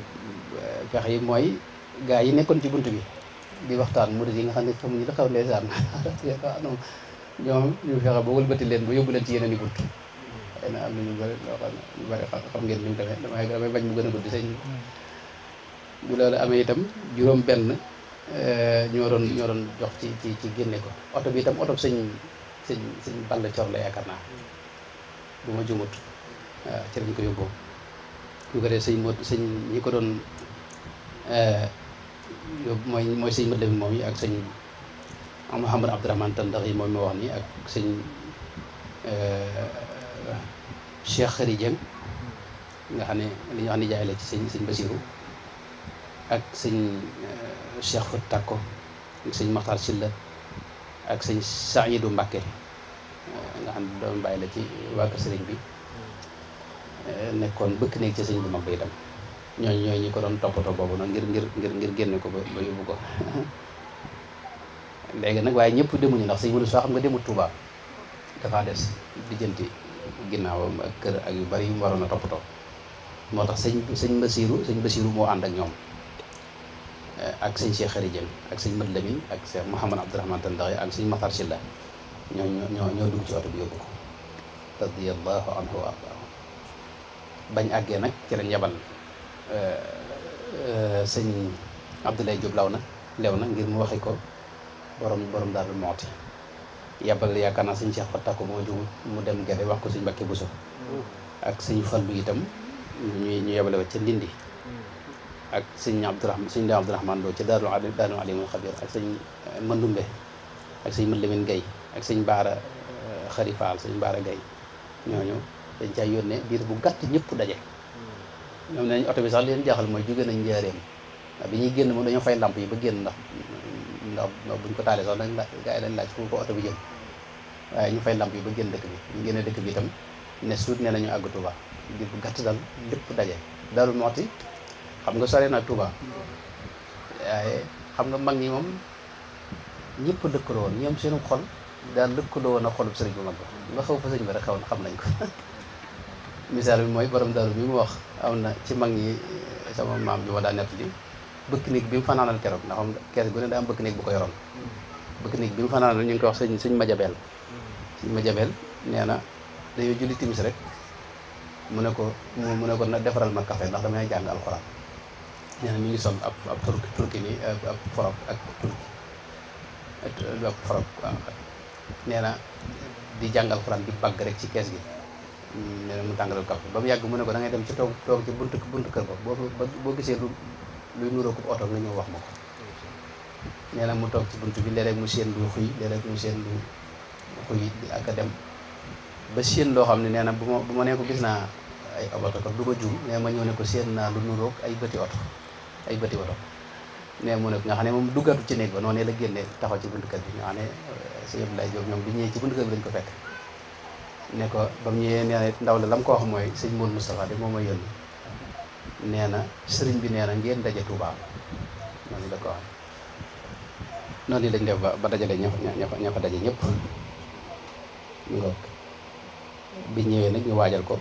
pexe yi mooy gaa yi nekkoon ci bunt bi di waxtaan murid yi nga xam ne xamuñu la xaw ndeysaan ñoom ñu fexe ba wëlbati leen ba yóbbu leen ci yeneen i bunt xëy na am na ñu bëri loo xam ne ñu bëri xam ngeen ni mu demee damay bañ mu gën a guddi sëñ bu loolu amee itam juróom benn ñoo doon jox ci génne ko oto bi itam oto sëñ Balla Cor la yaakaar naa bu ma jumut waaw ci lañ ko yóbboo ñu ko dee sëñ ñi ko doon yóbbu mooy sëñ Mët Lamin moom yi ak sëñ Mouhamad Abdourahman Tandax yi moom mi wax nii ak sëñ Cheikh Khary Dieng nga xam ne li ñu wax ni jaay la ci sëñ Basiru ak sëñ Cheikh Fat Takko ak sëñ Maxtar Silla ak sëñ Saïdou Mbacké nga xam ne doon bàyyi la ci waa kër sëriñ bi nekkoon bëkk néeg ci sëñ bu mag ba itam ñooñu ñi ko doon toppatoo boobu nag ngir génne ko ba yóbbu ko léegi nag waaye ñëpp demuñu ndax sëñ Modou Saïd xam nga demut Touba dafa des dijjanti ginnaawam ak kër ak yu bari yu mu waroon a toppatoo moo tax sëñ Basiru moo ànd ak ñoom ak sëñ Cheikh Khary Dieng ak sëñ Mët Lamin ak Cheikh Mouhamad Abdourahman Tandaxi ak sëñ Maxtar Silla ñoo dugg ci oto bi yóbbu ko radiyallahu anhu wa ardaahu bañ àggee nag ci lañ yabal sëñ Abdoulaye Diop lew na ngir mu waxi ko borom Daaru Muxti yabal yaakaar naa sëñ Cheikh Fattako moo jug mu dem Gede wax ko sëñ Mbakke Buso ak sëñ Fallu itam ñu yabale wa ca Ndindi ak sëñ Abdourahman Lo ca Daaru Alimul Xabir ak sëñ Mandumbe ak sëñ Mët Lamin Gay ak sëñ Baara Xari Faal sëñ Baara Gay ñooñu dañ caa yónnee biir bu gàtt ñëpp daje ñoom ne nañ oto bi sax leen jaaxal mooy jóge nañ njaareem bi ñuy génn moom dañoo fay lamp yi ba génn ndax buñ ko taalee sax dañ gaa yi dañ laaj fu ko oto bi jëm waaye ñu fay lamp yi ba génn dëkk bi ñu génne dëkk bi itam ne suut nee nañu àgg Touba ngir bu gàtt dal lépp daje. Daaru Muxti xam nga sore na Touba waaye xam nga mag ñi moom ñëpp lëkkaloo woon ñoom seenu xol daal lëkkaloo woon a xolub sëriñ bu mag ba nga xaw fa sëñ bi rek xaw na xam nañ ko misaal bi mooy borom daaru bi mu wax am na ci mag ñi sama maam bi ma daa nett li bëkk néeg bi mu fanaanal keroog ndax xam kees gu ne daa am bëkk néeg bu ko yoroon bëkk néeg bi mu fanaanal ñu ngi koy wax sëñ Majabel sëñ Majabel nee na dañoo julli timis rek mu ne ko na defaral ma café ndax damay jàng alxuraan nee na mi ngi sol ab turki ni ab forog ak turki ab forog waaw nee na di jàng alxuraan di bagg rek ci kees gi nee na mu tàngalal café ba mu yàgg mu ne ko da ngay dem ci toog ci buntu kër ko boo gisee luy nuróo ko oto nga ñëw wax ma ko nee na mu toog ci buntu bi léeg-léeg mu séen luy xuy léeg-léeg mu séen luy xuy ak a dem ba séen loo xam ne nee na bu ma nee ko gis naa ay oto ko du ma juum nee ma ñëw ne ko séen naa lu nuróog ay bëti oto nee mu ne nga xam ne moom duggatu ci néeg ba noonu la génne taxaw ci buntu kër bi nga xam ne sëñ Abdoulaye Diop ñoom bi ñëwee ci buntu kër bi lañ ko fekk ne ko ba mu ñëwee nee na ndaw la lam ko wax mooy sëñ Mourou Moustapha de moom mooy yónni nee na sëriñ bi nee na ngeen daje Touba noonu la ko wax noonu lañ def ba dajale ña fa daje ñëpp ngoog bi ñëwee nag ñu waajal ko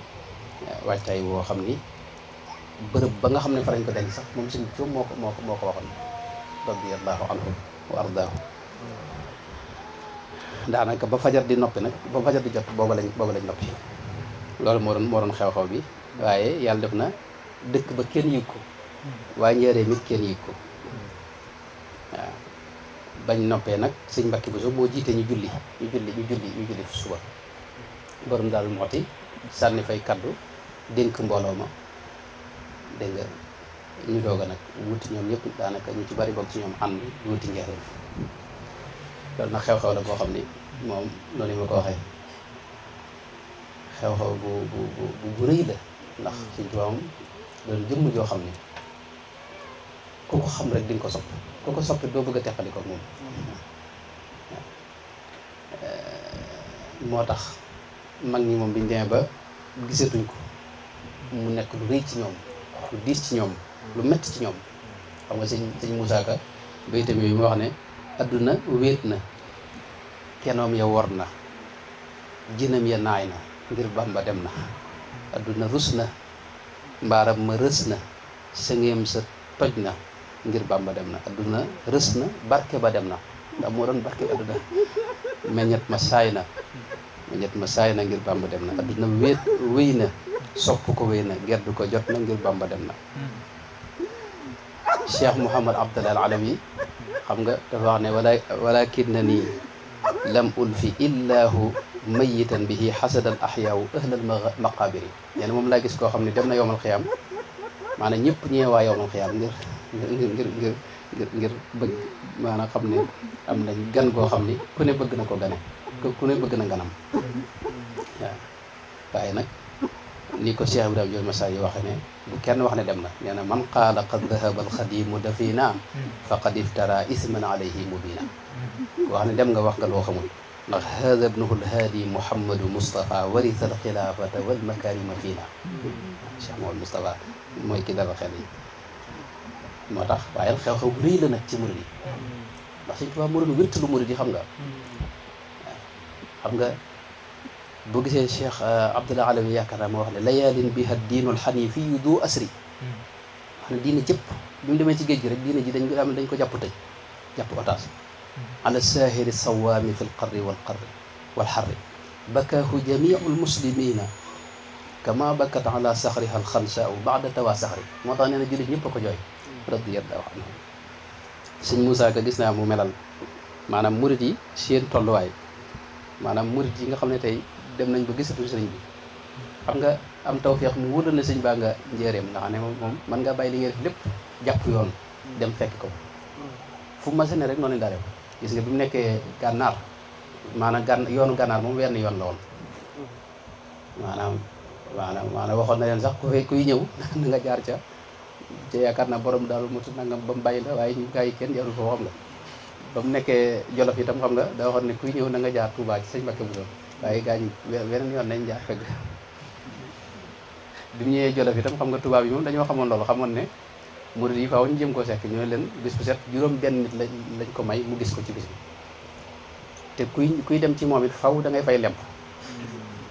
waajtaay woo xam ni bërëb ba nga xam ne fa lañ ko denc sax moom sëñ bi moo ko waxoon radiyallahu anhu wa ardaahu daanaka ba fajar di noppi nag ba fajar di jot booba lañ noppi loolu moo doon xew-xew bi waaye yàlla def na dëkk ba kenn yëg ko waaye njëriñ it kenn yëg ko waaw bañ noppee nag sëñ Mbàkke Buso moo jiite ñu julli suba borom Daaru Muxti sànni fay kaddu dénk mbooloo ma dégg nga ñu doog a nag wuti ñoom ñëpp daanaka ñu ci bari bokk ci ñoom ànd wuti njëriñ loolu nag xew-xew la boo xam ni moom noonu ma ko waxee xew-xew bu rëy la ndax Sëñ Tuubaa moom doon jëmm joo xam ni ku ko xam rek di nga ko sopp ku ko soppi doo bëgg a teqali ko moom moo tax mag ñi moom biñ demee ba gisatuñ ko mu nekk lu rëy ci ñoom lu diis ci ñoom lu metti ci ñoom xam nga sëñ Moussa Ka baytam yooyu mu wax ne adduna wéet na kenoom ya wor na jinam ya naay na ngir Bamba dem na adduna rus na mbaaram ma rës na sëngeem sa toj na ngir Bamba dem na adduna rës na barke ba dem na ndax moo doon barke adduna meññet ma saay na ngir Bamba dem na adduna wéy na sopp ko wéy na gerdu ko jot na ngir Bamba dem na Cheikh Mouhamad Abdallah al Alawi xam nga dafa wax ne walakin na nii lam ulfi illahu mayitan bihi xasadal axyaawu ahlal maqabiri nee na moom laa gis koo xam ne dem na yowmal xiyaam maanaam ñëpp ñeewaa yowmal xiyaam ngir bëgg maanaam xam ne am nañ gan goo xam ni ku ne bëgg na ko gane ku ne bëgg na ganam waaw waaye nag ni ko Cheikh Ibrahima Diop Massa yi waxe ne bu kenn wax ne dem na nee na man qaala qad dahaba alxadimu dafina faqad iftara isman alayhi mubina ku wax ne dem nga wax nga loo xamul ndax hada ibnuhu alhaadi Muhammadu Moustapha warisa alxilaafata walmakarima fiina Cheikh Mouhamadou Moustapha mooy ki dara xel yi moo tax waaye xew-xew bu rëy la nag ci murid yi ndax Sëñ Tuubaa moo doon wértalu murid yi xam nga boo gisee Cheikh Abdallah Alawi yaakaar naa moo wax ne layaalin biha diinul xanifi yu du asri wax ne diine jëpp bi mu demee ci géej gi rek diine ji dañ ko jàpp tëj jàpp otage ala saahiri sawaami fi lqarri walxarri bakaahu jamiu lmuslimina kama bakat ala saxriha alxansaau baada tawa saxri moo tax nee na jullit ñëpp a ko jooy radiyallahu anhu sëñ Moussa Ka gis naa mu melal maanaam murid yi seen tolluwaay maanaam murid yi nga xam ne tey dem nañ ba gisatuñ sëriñ bi xam nga am tawfeex mu wóor na sëñ baa nga njéeréem nga xam ne moom mën nga bàyyi li ngay def lépp jàpp yoon dem fekk ko fu ma sene rek noonu daa def gis nga bi mu nekkee gànnaar maanaam yoonu gànnaar moom wenn yoon la woon maanaam waxoon na leen sax kuy ñëw na nga jaar ca yaakaar naa borom daal motu nangam ba mu bàyyi la waaye ñu gaa yi kenn jarul foo xam nga ba mu nekkee Jolof itam xam nga da waxoon ne kuy ñëw na nga jaar Touba ci sëñ Mbàkke Buso waaye gaa ñi weneen yoon nañ jaar fekk bi mu ñëwee Jolof itam xam nga tubaab yi moom dañoo xamoon loolu xamoon ne murid yi faaw ñu jëm koo sekk ñoo leen bis bu set juróom benn nit lañ ko may mu gis ko ci bis bi te kuy dem ci moom it faw da ngay fay lemp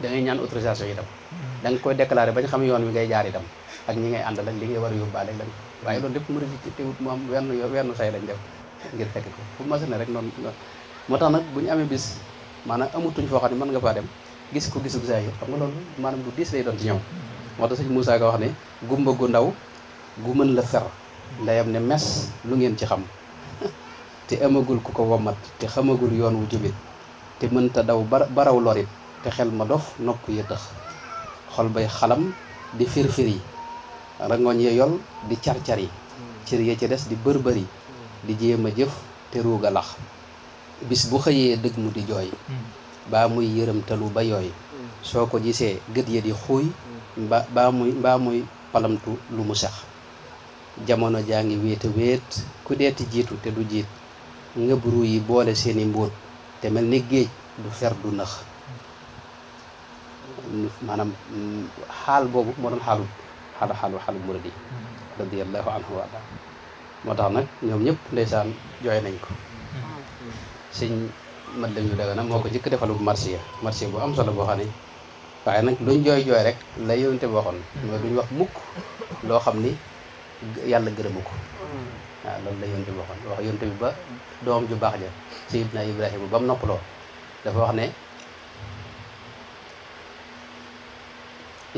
da ngay ñaan autorisation itam da nga koy déclaré bañ xam yoon wi ngay jaar itam ak ñi ngay àndal ak li ngay war a yóbbaale lañ waaye loolu lépp murid yi teewut mu am wenn say lañ def ngir fekk ko fu mas ne rek noonu moo tax nag bu ñu amee bis maanaam amutuñ foo xam ne mën nga faa dem gis ko gisu saa yi xam nga loolu maanaam lu diis lay doon ci ñoom moo tax sëñ Moussa Ka wax ne gumba gu ndaw gu mën la fer ndeyam ne mes lu ngeen ci xam te amagul ku ko womat te xamagul yoon wu jubit te mënta daw baraw lorit te xel ma dof nopp yi tax xol bay xalam di firfir yi rangoñ ye yol di car-car yi cër ya ci des di bërbëri di jéem a jëf te ruuga lax bis bu xëyee dëgg mu di jooy baa muy yërëmtalu ba yooy soo ko gisee gët ya di xuuy mbaa muy palamtu lu mu sax jamono jaa ngi wéet a wéet ku deeti jiitu te du jiit ngëbru yi boole seeni mbóot te mel ni géej du fer du nëx maanaam xaal boobu moo doon xaalu murid yi radiyallahu anhu wa arda moo tax nag ñoom ñëpp ndeysaan jooy nañ ko sëñ mat dem yu daga nag moo ko njëkk defalu marché bu am solo boo xam ne waaye nag luñ jooy rek la yonente bi waxoon mooy duñ wax mukk loo xam ni yàlla gërëmu ko waaw loolu la yonente bi waxoon wax yonente bi ba doom ju baax ja Seydina Ibrahima ba mu noppaloo dafa wax ne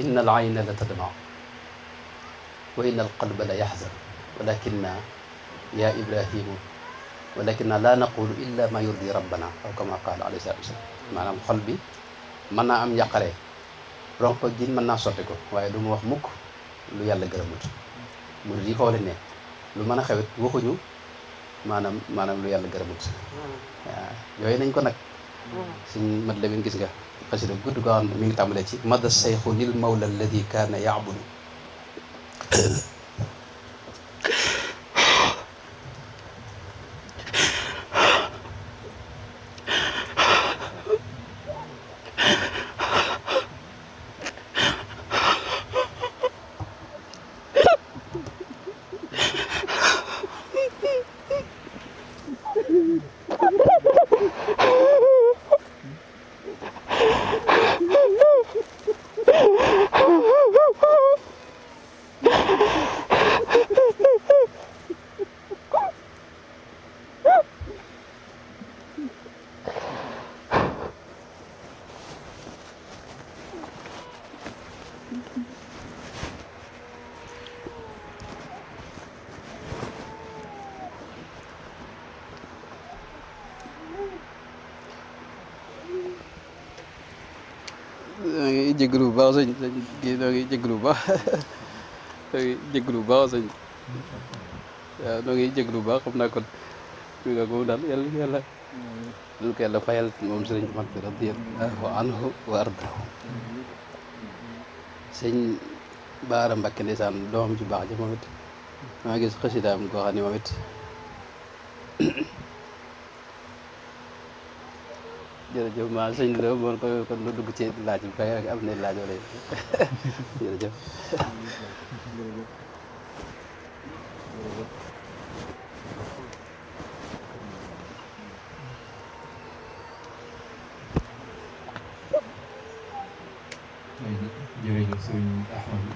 inna al ayna la tadma wa inna al qalba la yaxzan walakinna ya Ibrahimu walakinna la naqulu illa ma yurdi rabbana aw kama qaala alayhi salatu wasalam maanaam xol bi mën naa am njàqare ronko ji mën naa sotti ko waaye du mu wax mukk lu yàlla gërëmut murid yi foofu lañ ne lu mën a xewit waxuñu maanaam lu yàlla gërëmut waaw yooyu nañ ko nag suñ mat la min gis nga xasida gudd goo xam ne mi ngi tàmbalee ci mada sayxu lil mawla alladi kaana yaabudu jégalu bu baax sëñ kii noo ngi jégalu bu baax noo ngi jégalu bu baax sëñ waaw noo ngi jégalu bu baax xam naa kon mi nga ko daal yàlla ko yàlla fayal moom sëriñ mag bi radiyallahu anhu wa ardahu sëñ Baara Mbakke ndeysaan doomam ju baax ja moom it maa gis xasidaam koo xam ne moom it jërëjëf maa sëñ la moom kon lu dugg ci laaj bi fay rek am na laaj wala jërëjëf jërëjëf sëriñ Ahmadu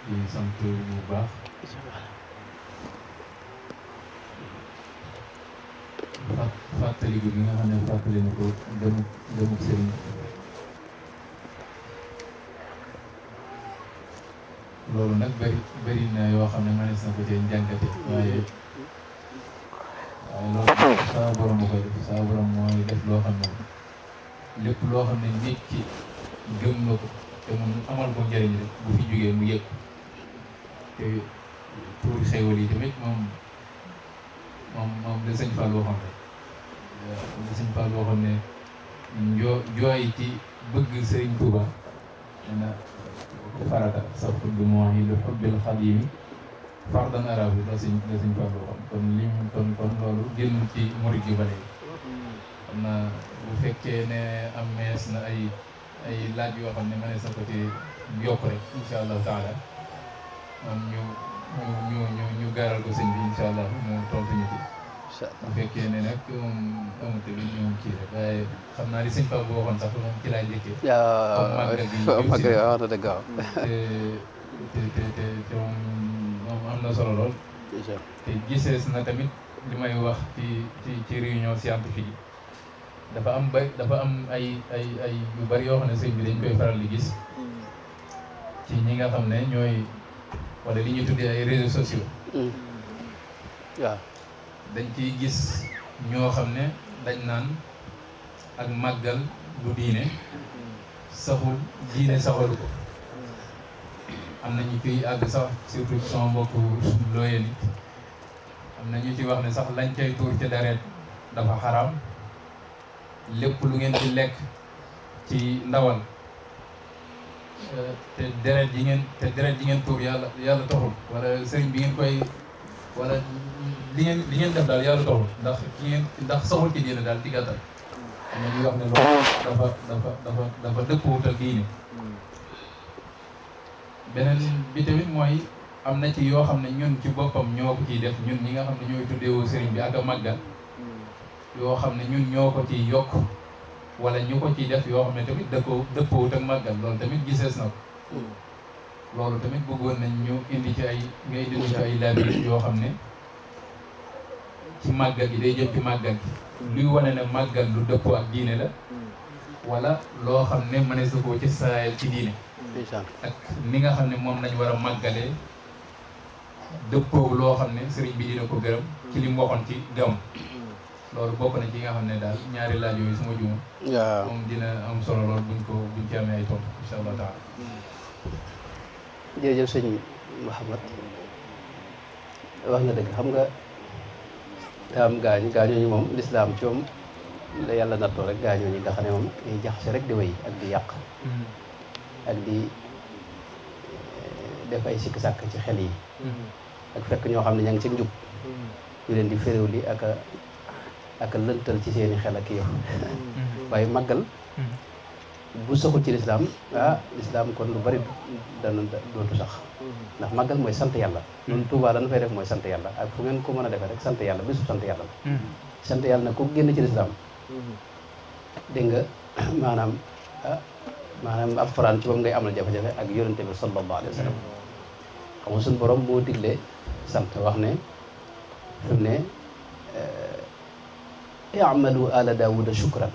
di sant bu baax fàttali bi nga xam ne fàttali na ko demuk sëriñ loolu nag bëri na yoo xam ne mënees na ko cee njàngate waaye loolu saa borom a koy def saa borom mooy def loo xam ne lépp loo xam ne nit ki gëm na ko te mu amal ko njëriñ rek bu fi jógee mu yëg te pour xéwal yi tamit moom la sëñ Fall waxoon rek la sëñ Fall waxoon ne jooy ci bëgg Sëriñ Tuuba nee na farata safu du moo yi lu xubbil xadimi fardan arab yi la suñ Fallu waxoon kon lim kon loolu génn ci murid yu ba léegi xam naa bu fekkee ne am mees na ay laaj yoo xam ne ma ne sa ko ci yokk rek insha allahu taala moom ñu gaaral ko sëñ bi insha allah mu tontu ñu ci bu fekkee ne nag amut bi ñu kii rek waaye xam naa li sëñ Pape boo waxoon sax moom ci laay njëkkee comme màggal gi wax na dëgg waaw te moom am na solo lool te gisees na tamit li may wax ci réunion scientifique yi dafa am ay yu bari yoo xam ne sëñ bi dañ koy faral di gis ci ñi nga xam ne ñooy wala li ñuy tuddee ay réseaux sociaux waaw dañ ciy gis ñoo xam ne dañ naan ak màggal du diine saxul diine saxalu ko am na ñu ciy àgg sax surtout sama mbokku looyee nit am na ñu ci wax ne sax lañ cay tuur ci deret dafa xaraam lépp lu ngeen di lekk ci ndawal te deret ji ngeen tuur yàlla taxul wala sëriñ bi ngeen koy wala li ngeen def daal yàlla taxul ndax saxul ci diine daal ci gàttal am na ñuy wax ne loolu dafa dëppwut ak diine beneen bi tamit mooy am na ci yoo xam ne ñun ci boppam ñoo ko ciy def ñun ñi nga xam ne ñooy tuddeewoo sëriñ bi ak a màggal yoo xam ne ñun ñoo ko ciy yokk wala ñu ko ciy def yoo xam ne tamit dëppoowut ak màggal loolu tamit gisees na ko loolu tamit bëggoon nañ ñu indi ci nga indi ci ay laaj yoo xam ne ci màggal gi day jëm ci màggal gi luy wane ne màggal lu dëppoo ak diine la wala loo xam ne mënees na koo ci saayal ci diine ak ni nga xam ne moom lañ war a màggalee dëppoo loo xam ne sëriñ bi dina ko gërëm ci li mu waxoon ci gam loolu bokk na ci nga xam ne daal ñaari laaj yooyu suma juum moom dina am solo lool buñ ci amee ay tontu insha allah taala jërëjëf sëñ Mouhamad wax nga dëgg xam nga am gaañooñu moom lislaam ci moom la yàlla nattoo rek gaañooñu nga xam ne moom ay jaxase rek di wéy ak di yàq ak di def ay sikk sàkk ci xel yi ak fekk ñoo xam ne ña ngi ci njub ñu leen di féréw li ak lëntal ci seeni xel ak yow waaye màggal bu saxul ci lislaam lislaam kon lu bari dana dootu sax ndax màggal mooy sant yàlla loolu Tuubaa lan fay def mooy sant yàlla ak fu ngeen ko mën a defee rek sant yàlla bésu sant yàlla la sant yàlla nag ku génn ci lislaam dégg nga maanaam alxuraan ci moom ngay amal jafe-jafe ak yonente bi sallallahu alayhi wa sallam xam nga suñu borom moo digle sant wax ne fi mu ne i'malu ala daawuda shukran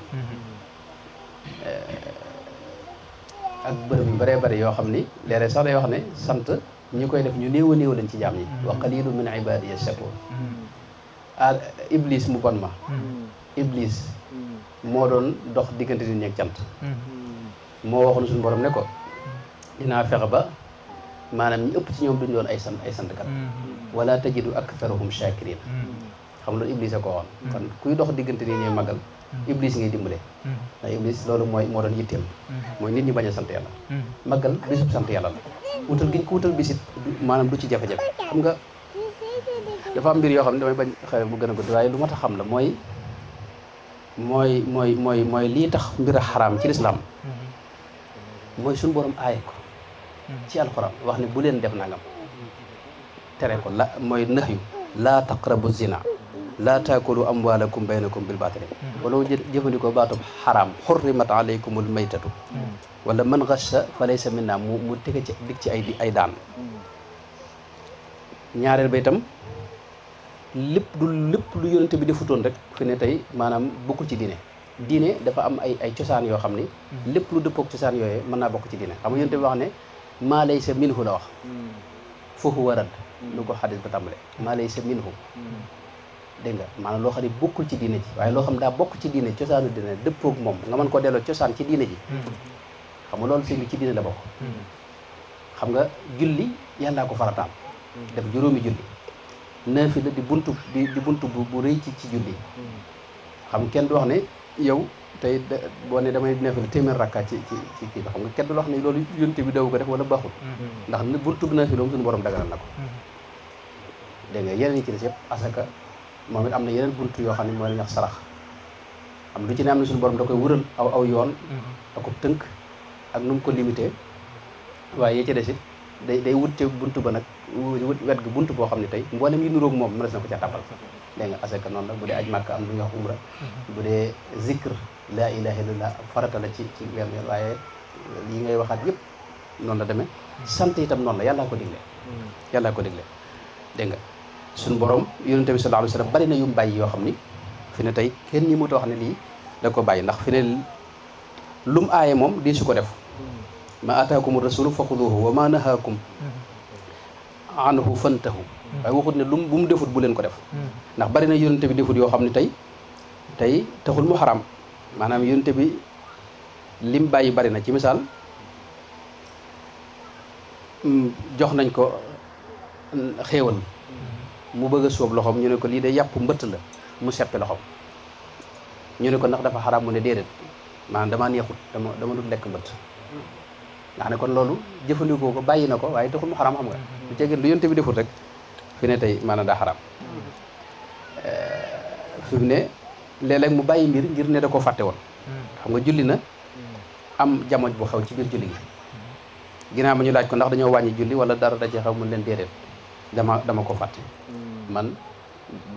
ak bërëb yu bëree bëri yoo xam ni léeg-léeg sax day wax ne sant ñi koy def ñu néew a néew lañ ci jaam yi wa qalilu min ibadiya shakur iblis mu bon ma iblis moo doon dox diggante nit ñi ak cant moo waxoon suñu borom ne ko dinaa fexe ba maanaam ñi ëpp ci ñoom duñ doon ay santkat wala tajidu aktharahum shakirin xam loolu iblis a ko waxoon kon kuy dox diggante nit ñuy màggal iblis ngay dimbale ndax iblis loolu moo doon yitteem mooy nit ñi bañ a sant yàlla màggal bisub sant yàlla la wutal giñ ko wutal bisit maanaam du ci jafe-jafe xam nga dafa am mbir yoo xam ne damay bañ xëy bu gën a gudd waaye lu mat a xam la mooy lii tax mbir a xaraam ci lislaam mooy suñu borom aaye ko ci alxuraan wax ne bu leen def nangam tere ko la mooy nax yu laa taqrabu zina laa taakulu amwaalakum baynakum bil baatili wala jëfandikoo baatub xaraam xurrimat alaykumul maytatu wala man gassa fa laysa minna mu tege ci dig ci ay daan ñaareel ba itam lépp lu yonente bi defutoon rek fi ne tey maanaam bokkul ci diine dafa am ay cosaan yoo xam ni lépp lu dëppook cosaan yooyu mën naa bokk ci diine xam nga yonente bi wax ne maa laysa minhu la wax foofu warad lu ko xadis ba tàmbale maa laysa minhu dégg nga maanaam loo xam ne bokkul ci diine ji waaye loo xam daa bokk ci diine cosaanu diine dëppook moom nga mën koo delloo cosaan ci diine ji xam nga loolu sëñ bi ci diine la bokk xam nga julli yàllaa ko farataam def juróomi julli naafila di buntu bu rëy ci julli xam kenn du wax ne yow tey boo ne damay naafila téeméer rakkaat ci kii bi xam nga kenn du wax ne loolu yonte bi daw ko def wala baaxul ndax buntu bi naafila moom suñu borom daganal na ko dégg nga yeneen yi ci des yëpp asaka moom it am na yeneen buntu yoo xam ne mooy la ñax sarax am lu ci ne am na suñu borom da koy wural aw yoon ak ko tënk ak nu mu ko limité waaye yee ci des it day wutte buntu ba nag wet gi buntu boo xam ne tey mboolem yi nuróog moom mënees na ko ca tabal dégg nga asaka noonu la bu dee aj màkk am lu ñuy wax umra bu dee zikr laa ilaha illallah farata la ci wenn yoon waaye yi ngay waxaat yëpp noonu la demee sant itam noonu la yàllaa ko digle dégg nga suñu borom yonente bi sallallahu alayhi wasallam bari na yu mu bàyyi yoo xam ni fi ne tey kenn ñi muta wax ne lii da ko bàyyi ndax fi ne lu mu aaye moom di su ko def ma ataakum rasulu fa xuduhu wa ma nahaakum anhu fantahu waaye waxut ne bu mu defut bu leen ko def ndax bari na yonente bi defut yoo xam ne tey taxul mu xaram maanaam yonente bi lim bàyyi bari na ci misaal jox nañ ko xéewal mu bëgg a sóob loxoom ñu ne ko lii de yàpp mbëtt la mu seppi loxoom ñu ne ko ndax dafa xaraam mu ne déedéet maanaam damaa neexut dama dul lekk mbëtt nga xam ne kon loolu jëfandikoo ko bàyyi na ko waaye taxul mu xaraam xam nga lu ceegeen lu yonte bi defut rek fi ne tey maanaam daa xaraam fi mu ne léeg-léeg mu bàyyi mbir ngir ne da ko fàtte woon xam nga julli na am jamono bu xew ci biir julli gi ginnaaw ba ñu laaj ko ndax dañoo wàññi julli wala dara da ci xew mun leen déedéet dama ko fàtte man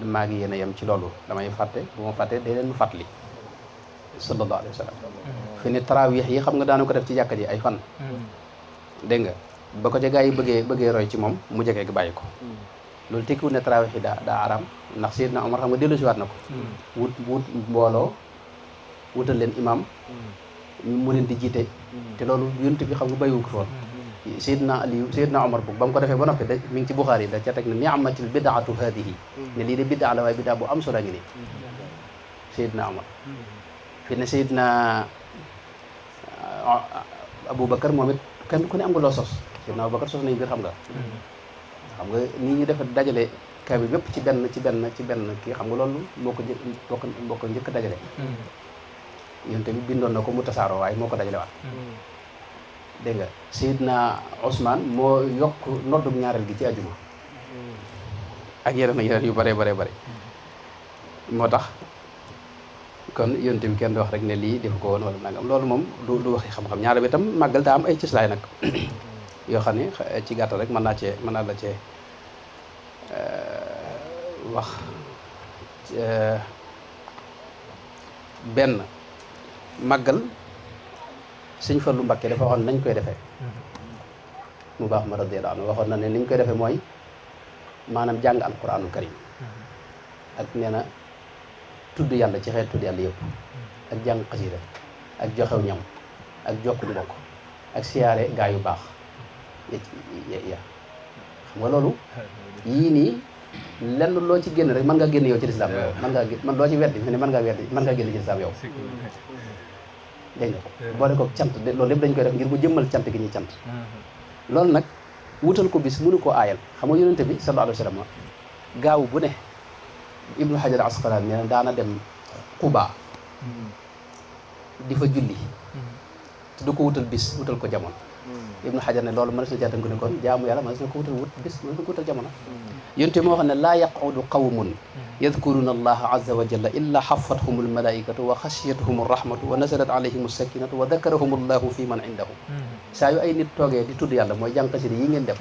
maa ngi yéen a yem ci loolu damay fàtte bu ma fàtte day leen mu fàttali sallallahu alayhi wa sallam fi ne tarawih yi xam nga daana ko def ci jàkka ji ay fan dégg nga ba ko ca gaa yi bëggee roy ci moom mu jegee gi bàyyi ko loolu tekkiwul ne tarawih yi daa araam ndax Seydina Omar xam nga dellu si waat na ko wut mbooloo wutal leen imam mu leen di jiite te loolu yonent bi xam nga bàyyiwu ko foon Seydina Omar bu ba mu ko defee ba noppi da mi ngi ci Buxaari da ca teg ne ni'matil bid'atu hadihi ne lii de bid'a la waaye bid'a bu am solo ngi nii Seydina Omar fi ne Seydina Aboubacar moom it kenn ku ne am nga loo sos Seydina Aboubacar sos nañu biir xam nga nii ñu def dajale kaamil bépp ci benn kii xam nga loolu moo ko njëkk dajale yéen tamit bindoon na ko mu tasaaroo waaye moo ko dajale waat dégg nga Seydina Ousmane moo yokk noddug ñaareel gi ci àjjuma ak yeneen yu bare moo tax kon yéen tamit kenn du wax rek ne lii def ko woon wala nangam loolu moom du waxi xam-xam ñaareel bi itam màggal daa am ay cëslaay nag yoo xam ne ci gàttal rek mën naa la cee wax benn màggal sëñ Fallu Mbakke dafa waxoon nañ koy defee mu baax ma radiyallahu anhu waxoon na ne niñ koy defee mooy maanaam jàng alquraanul karim ak nee na tudd yàlla ci xeet tudd yàlla yëpp ak jàng xasida ak joxew ñam ak jokk mbokk ak siyaare gaa yu baax ya xam nga loolu yii nii lenn loo ci génn rek mën nga génn yow ci lislaam yow man loo ci weddi fi ne mën ngaa génn ci lislaam yow dégg nga boole ko cant loolu lépp dañ koy def ngir mu jëmmal cant gi ñuy cant loolu nag wutal ko bis mënu koo aayal xam nga yonente bi sallallahu alayhi wa sallam gaaw bu ne Ibnu Hajar Asqalaani nee na daana dem Quba di fa julli te du ko wutal bis wutal ko jamono Ibnu Hajar ne loolu mënees na caatam ko ne kon jaamu yàlla mënees na ko wutal bis mënees na ko wutal jamono yonente moo xam ne laa yaqudu qawmun yadkuruna allaha azza wa jalla illa xafathum almalaikatu wa xashiyatuhum arrahmatu wa nazalat alayhim alsakinatu wa dakarahum allahu fi man indahu saa yu ay nit toogee di tudd yàlla mooy jàng xasida yi ngeen def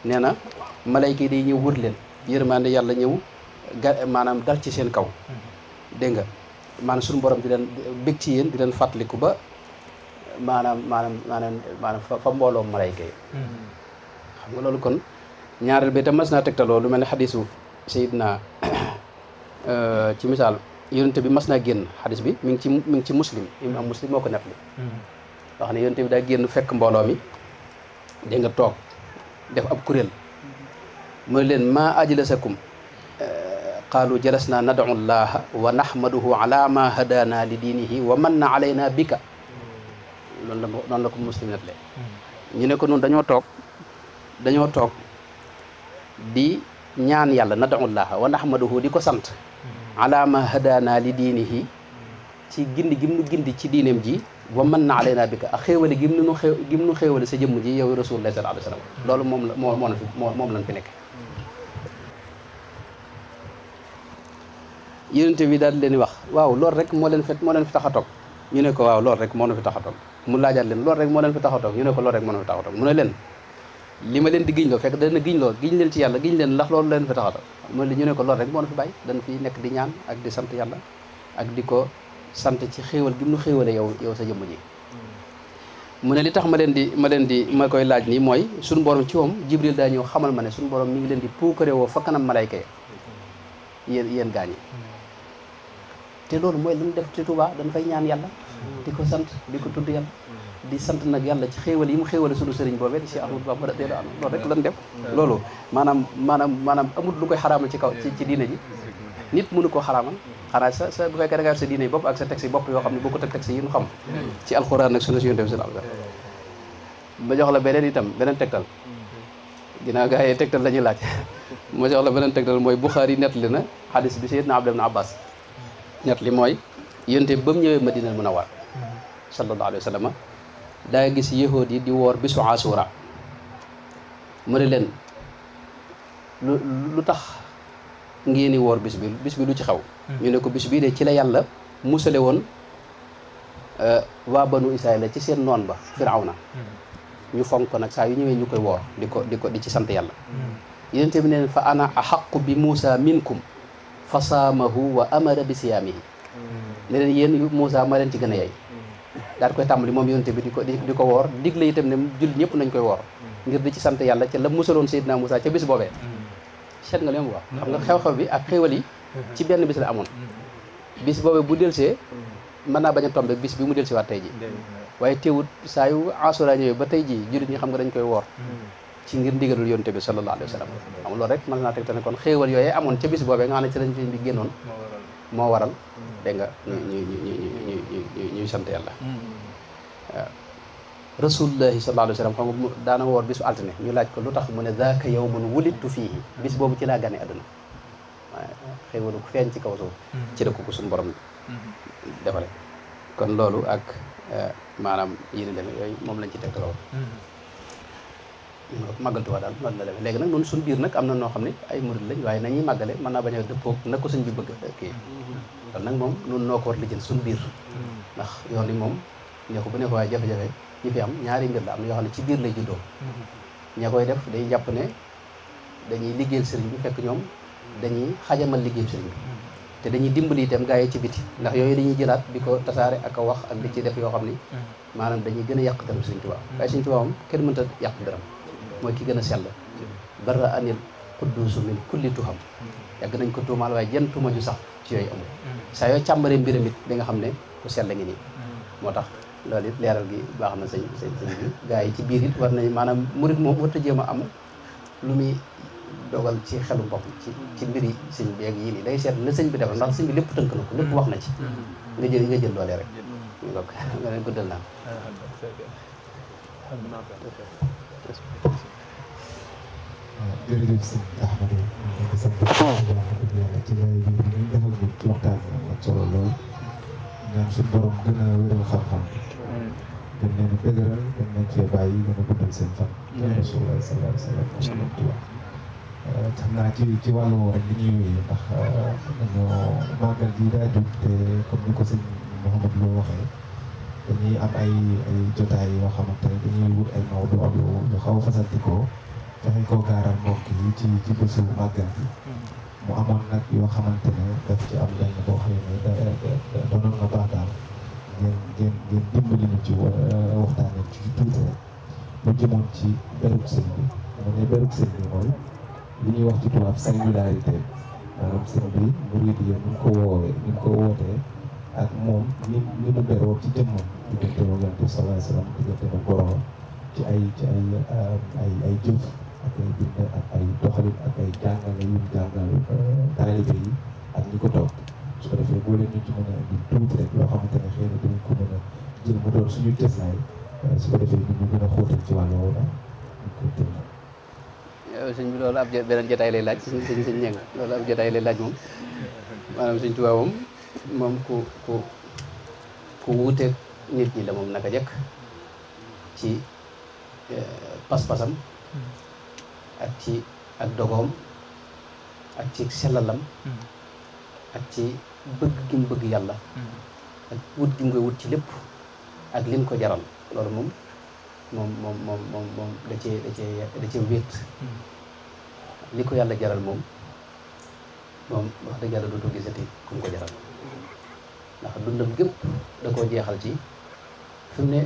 nee na malayka yi day ñëw wër leen yërmande yàlla ñëw maanaam dal ci seen kaw dégg nga maanaam suñu borom di leen bég ci yéen di leen fàttaliku ba maanaam fa mbooloo malayka yi xam nga loolu kon ñaareel bi itam mas naa tegtaloo lu mel ne xadisu Seydina ci misaal yonente bi mas naa génn xadis bi mi ngi ci muslim imam muslim moo ko nettali wax ne yonente bi daa génn fekk mbooloo mi dégg nga toog def ab kuréel mooy leen ma ajlasakum qaalu jalasna nad'u llaha wa nahmaduhu ala ma hadana li diinihi wa manna alayna bika noonu la ko muslim nettalee ñu ne ko noonu dañoo toog di ñaan yàlla nad'u llaha wa nahmaduhu di ko sant ala ma hadana li diinihi ci gindi gim nu gindi ci diineem ji wa man na alayna bika ak xéewale gim nu xéewale sa jëmm ji yow rasulullah sallallahu alayhi wa sallam loolu moom lañ fi nekk yonente bi daal di leen di wax waaw loolu rek moo leen fi tax a toog ñu ne ko waaw loolu rek moo leen fi tax a toog mu laajaat leen loolu rek moo leen fi tax a toog ñu ne ko loolu rek moo leen fi tax a toog mu ne leen li ma leen di giñ loo fekk dana giñ leen ci yàlla giñ leen ndax loolu leen fi tax a toog mu ne ñu ne ko loolu rek moo leen fi bàyyi dañ fi nekk di ñaan ak di sant yàlla ak di ko sant ci xéewal gi mu xéewale yow sa jëmm ji mu ne li tax ma koy laaj nii mooy suñu borom ci moom Jibril daa ñëw xamal ma ne suñu borom mi ngi leen di puukare woo fa kanam malayka yi yéen gaañ yi te loolu mooy lu ñu def ci Touba dañ fay ñaan yàlla di ko sant di ko tudd yàlla di sant nag yàlla ci xéewal yi mu xéewale suñu sëriñ boobee di Cheikh Ahmadou Bamba radiyallahu anhu loolu rek lan def loolu maanaam amul lu koy xaraamal ci kaw ci diine ji nit mënu koo xaraamal xanaa sa bu fekkee da ngaa sa diine bopp ak sa texte bopp yoo xam ne bokkut ak texte yi ñu xam ci alxuraan ak sunna si yonent bi sallallahu alayhi wasallam ma jox la beneen tegtal ginnaaw gaa yi tegtal la ñuy laaj ma jox la beneen tegtal mooy Buxaari nettali na xadis bi Sayyidna Abdullah ibn Abbas nettali mooy yonent ba mu ñëwee Madina Munawwara sallallahu alayhi wa sallam daa gis yahuud yi di woor bisu Asura mu ne leen lu tax ngeen di woor bis bi lu ci xew ñu ne ko bis bii de ci la yàlla musale woon waa banu Israayil ci seen noon ba Firawna ñu fonk ko nag saa yu ñëwee ñu koy woor di ci sant yàlla yonent bi neen fa ana axaqu bi Muusa minkum fa saamahu wa amara bi siyaamihi ne leen yéen Muusa ma leen ci gën a yey daal koy tàmbali moom yonent bi di ko woor digle itam ne jullit ñëpp nañ koy woor ngir di ci sant yàlla ca la musaloon Seydina Muusa ca bis boobee seet nga leen wax xam nga xew-xew bi ak xéwal yi ci benn bis la amoon bis boobee bu delsee mën naa bañ a tombe bis bi mu delsi waat tey ji waaye teewut saa yu Asura ñëwee ba tey ji jullit ñi xam nga dañ koy woor ci ngir ndigalul yonent bi sallallahu alayhi wa sallam xam loolu rek mën naa teg te ne kon xéewal yooyee amoon ca bis boobee nga xam ne ci lañ fi bi génnoon moo waral dégg nga ñuy sant yàlla waaw rasulullahi sallallahu alayhi wa sallam xam nga daana woor bisu altine ñu laaj ko lu tax mu ne zaaka yawmun wulidtu fiihi bis boobu ci laa gane àdduna waaye xéewalu feeñ ci kaw suuf ci la ko suñu borom defale kon loolu ak maanaam yéen demee yooyu moom lañ ci tegtaloo màggal Tuubaa daal noonu la demee léegi nag noonu suñu biir nag am na noo xam ne ay murid lañ waaye nañuy màggale mën naa bañ a dëppoo nag ko sëñ bi bëgg kii loolu nag moom noonu noo ko war lijjanti suñu biir ndax yoon yi moom ne ko bu ne ko waaye jafe-jafe ñi fi am ñaari mbir la am na yoo xam ne ci biir lay juddoo ña koy def day jàpp ne dañuy liggéeyal sëriñ bi fekk ñoom dañuy xajamal liggéeyal sëriñ bi te dañuy dimbali itam gaa yi ci biti ndax yooyu dañuy jëlaat di ko tasaare ak a wax ak di ci def yoo xam ni maanaam dañuy gën a yàq dërëm Sëriñ Tuubaa waaye Sëriñ Tuubaa moom kenn mënta yàq dërëm mooy ki gën a sell barra anil qudduusu min kulli tuham yàgg nañ ko tuumaal waaye jenn tuuma ju sax ci yooyu amul saa yoo càmbaree mbiram it di nga xam ne ku sell ngi nii moo tax loolu it leeral gi baax na sëñ bi gaa yi ci biir it war nañ maanaam murit moom warta jéem a am lu muy dogal ci xelu bopp ci mbiri sëñ bi ak yii nii day seet na sëñ bi defal ndax sëñ bi lépp tënk na ko lépp wax na ci nga jël loolee rek ñu bokk nga leen guddal naa jërëjëf sëñ Ahmadou ñu ngi sant ci lay bi ñu defal ñu ci waxtaan bi am solo lool ñaan suñu borom gën a wéral xam-xam gën leen a dëgëral gën leen cee bàyyi gën a guddal seen fan Rasulullah sallallahu alayhi wa sallam xam naa ci wàllu woo rek li ñuy wéyee ndax dañoo màggal gi daa jóg te comme ni ko sëñ Mouhamadou Lo waxee dañuy am ay jotaay yoo xamante ne dañuy wut ay mawdu yu xaw a fasantikoo fexe koo gaaral mbokk yi ci bésu màggal bi mu amoon nag yoo xamante ne daf ci am benn boo xam ne doonoon na baax daal ngeen dimbali ñu ci waxtaanee ci tuuti rek lu jëmoon ci berub sëñ bi dama ne berub sëñ bi mooy li ñuy wax ci tubaab singularité maanaam sëñ bi murid yi ñu ko woowee ñu ko wootee ak moom ni mu beroo ci jëmmam diggante ak Yonent bi sallallahu alayhi wa sallam diggante ak borom ci ay jëf ak ay bind ak ay doxalin ak ay jàngale yu jàngal taalibe yi ak ñi ko topp su ko defee boo leen ñu ci mën a indi tuuti rek loo xamante ne xëy na dinañ ko mën a jël mu doon suñu cëslaay su ko defee ñu gën a xóotal ci wàllu woowu daal ñu koy tënk. sëñ bi loolu ab beneen jotaay lay laaj sëñ ñeng loolu ab jotaay lay laaj moom maanaam Sëñ Tuubaa moom ku wuuteeg nit ñi la moom naka jëkk ci pas-pasam ak ci ak dogoom ak ci sellalam ak ci bëgg gi mu bëgg yàlla ak wut gi mu koy wut ci lépp ak lim ko jaral loolu moom da cee wéet li ko yàlla jaral moom wax dëgg yàlla dootoo gisati ku mu ko jaral ndax dundam gépp da koo jeexal ci fi mu ne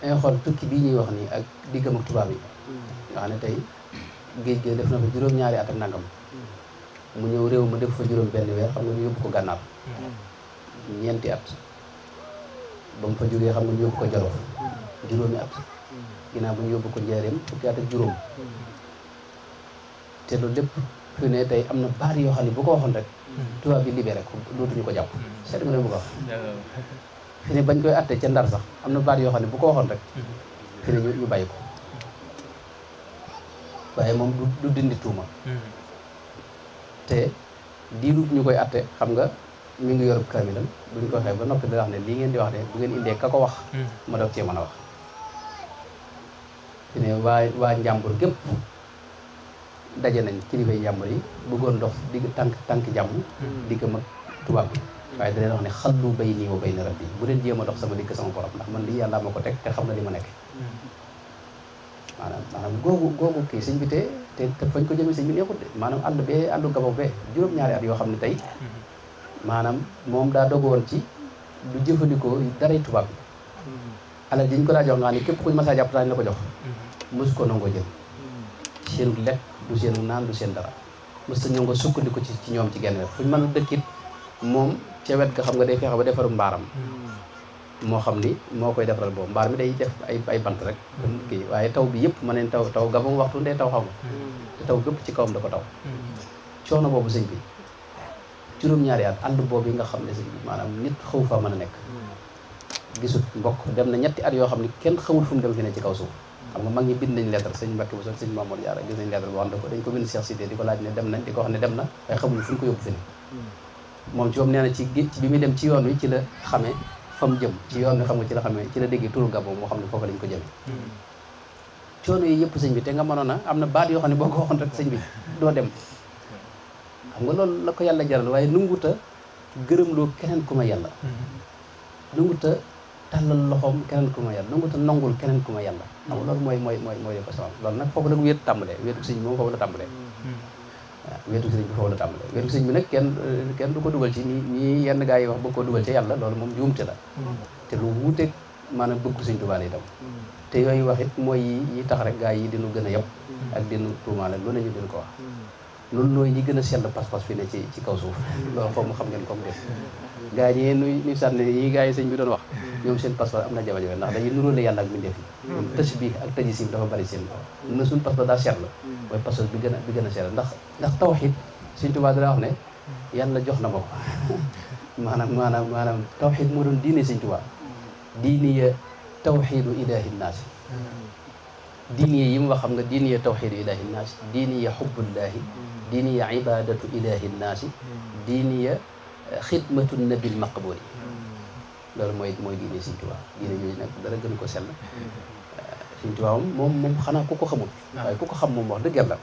ay xool tukki bii ñuy wax nii ak diggam ak tubaab yi nga xam ne tey géej gi def na fa juróom-ñaari at ak nangam mu ñëw réew ma def fa juróom benn weer xam nga ñu yóbbu ko gànnaar ñeenti at ba mu fa jógee xam nga ñu yóbbu ko Jolof juróomi at ginnaaw bu ñu yóbbu ko Njaaréem fukki at ak juróom te loolu lépp fi ne tey am na baat yoo xam ne bu ko waxoon rek tubaab bi libéré ko dootuñu ko jàpp seet nga ne bu ko wax fi ne bañ koy atte ca Ndar sax am na baat yoo xam ne bu ko waxoon rek fi ne ñu bàyyi ko waaye moom du dindi tuuma te diiru ñu koy atte xam nga mi ngi yorub kaamilam buñ ko waxee ba noppi da wax ne lii ngeen di wax ne bu ngeen indee ka ko wax ma doog cee mën a wax fi ne waa njàmbur gépp daje nañ kilifay njàmbur yi bëggoon dox digg tànk jàmm digg mag tubaab bi waaye da leen wax ne xallu bayni wa bayna rabbi bu leen jéem a dox sama digg sama borom ndax man lii yàlla ma ko teg te xam na li ma nekk maanaam googu kii sëñ bi te fañ ko jëmee sëñ bi neexut de maanaam àllu Gabon bee juróom-ñaari at yoo xam ne tey maanaam moom daa dogoon ci du jëfandikoo daray tubaab bi alal ji ñu ko daa jox nga xam ne képp kuñ masaa jàpp daañu la ko jox mosu ko nangoo jël seenu lekk du seenu naan du seen dara mos ta ñëw nga sukkandiku ci ñoom ci genn wet fu ñu mën a dëkkit moom ca wet ga xam nga day fexe ba defaru mbaaram moo xam ni moo koy defaral boobu mbaar mi day def ay bant rek kii waaye taw bi yëpp mën neen taw Gabon waxtu ndee taw xam nga te taw gépp ci kawam da ko taw coono boobu sëñ bi juróom-ñaari at ànd boobu yi nga xam ne sëñ bi maanaam nit xaw fa mën a nekk gisut mbokk dem na ñetti at yoo xam ne kenn xamul fu mu dem fi ne ci kaw suuf xam nga mag ñi bind nañ lettre sëñ Mbacke Bousso sëñ Mamadou Diarra gis nañ lettre boo xam ne dañ ko bind Cheikh Sidé di ko laaj ne dem nañ di ko wax ne dem na waaye xamuñu fu ñu ko yóbbu fi ne moom ci moom nee na ci bi muy dem ci yoon wi ci la xamee fa mu jëm ci yoon wi xam nga ci la xamee ci la déggee turu Gabon moo xam ne foofu lañ ko jëmee coono yi yëpp sëñ bi te nga mënoon a am na baat yoo xam ne boo ko waxoon rek sëñ bi doo dem xam nga loolu la ko yàlla jaral waaye nungut a gërëmloo keneen ku ma yàlla nungut a tàllal loxoom keneen ku ma yàlla nungut a nangul keneen ku ma yàlla xam nga loolu mooy ko sama loolu nag foofu nag wéetu tàmbalee wéetu sëñ bi moom foofu la tàmbalee waaw wéetu sëñ bi foofu la tàmbalee wéetu sëñ bi nag kenn du ko dugal ci nii yenn gaa yi wax bëgg koo dugal ci yàlla loolu moom juumte la te lu wuuteeg maanaam bëgg sëñ Tuubaa itam te yooyu wax it mooy yi tax rek gaa yi dinu gën a yab ak dinu tuumaale lu ne ñu dina ko wax loolu nooy ñi gën a sell pas-pas fi ne ci kaw suuf loolu xaw ma xam ngeen comme def gaa yi nuy sànni yi gaa yi sëñ bi doon wax ñoom seen pas-pas am na jafe-jafe ndax dañuy nuróole yàlla ak mbindeef yi ñoom tëj bi ak tëji sim dafa bari seen na suñ pas-pas daa sell mooy pas-pas bi gën a sell ndax tawxiid sëñ Tuubaa dana wax ne yàlla jox na ma ko maanaam tawxiid moo doon diine sëñ Tuubaa diini ya tawxiidu ilaahi naasi diini yi mu wax xam nga diini ya tawxiidu ilaahi naasi diini ya xubbullaahi diini ya ibaadatu ilaahi naasi diini ya xidmatu nabil maqbuuli loolu mooy diine Sëñ Tuubaa diine yooyu nag dara gën ko sell Sëñ Tuubaa moom xanaa ku ko xamul waaye ku ko xam moom wax dëgg yàlla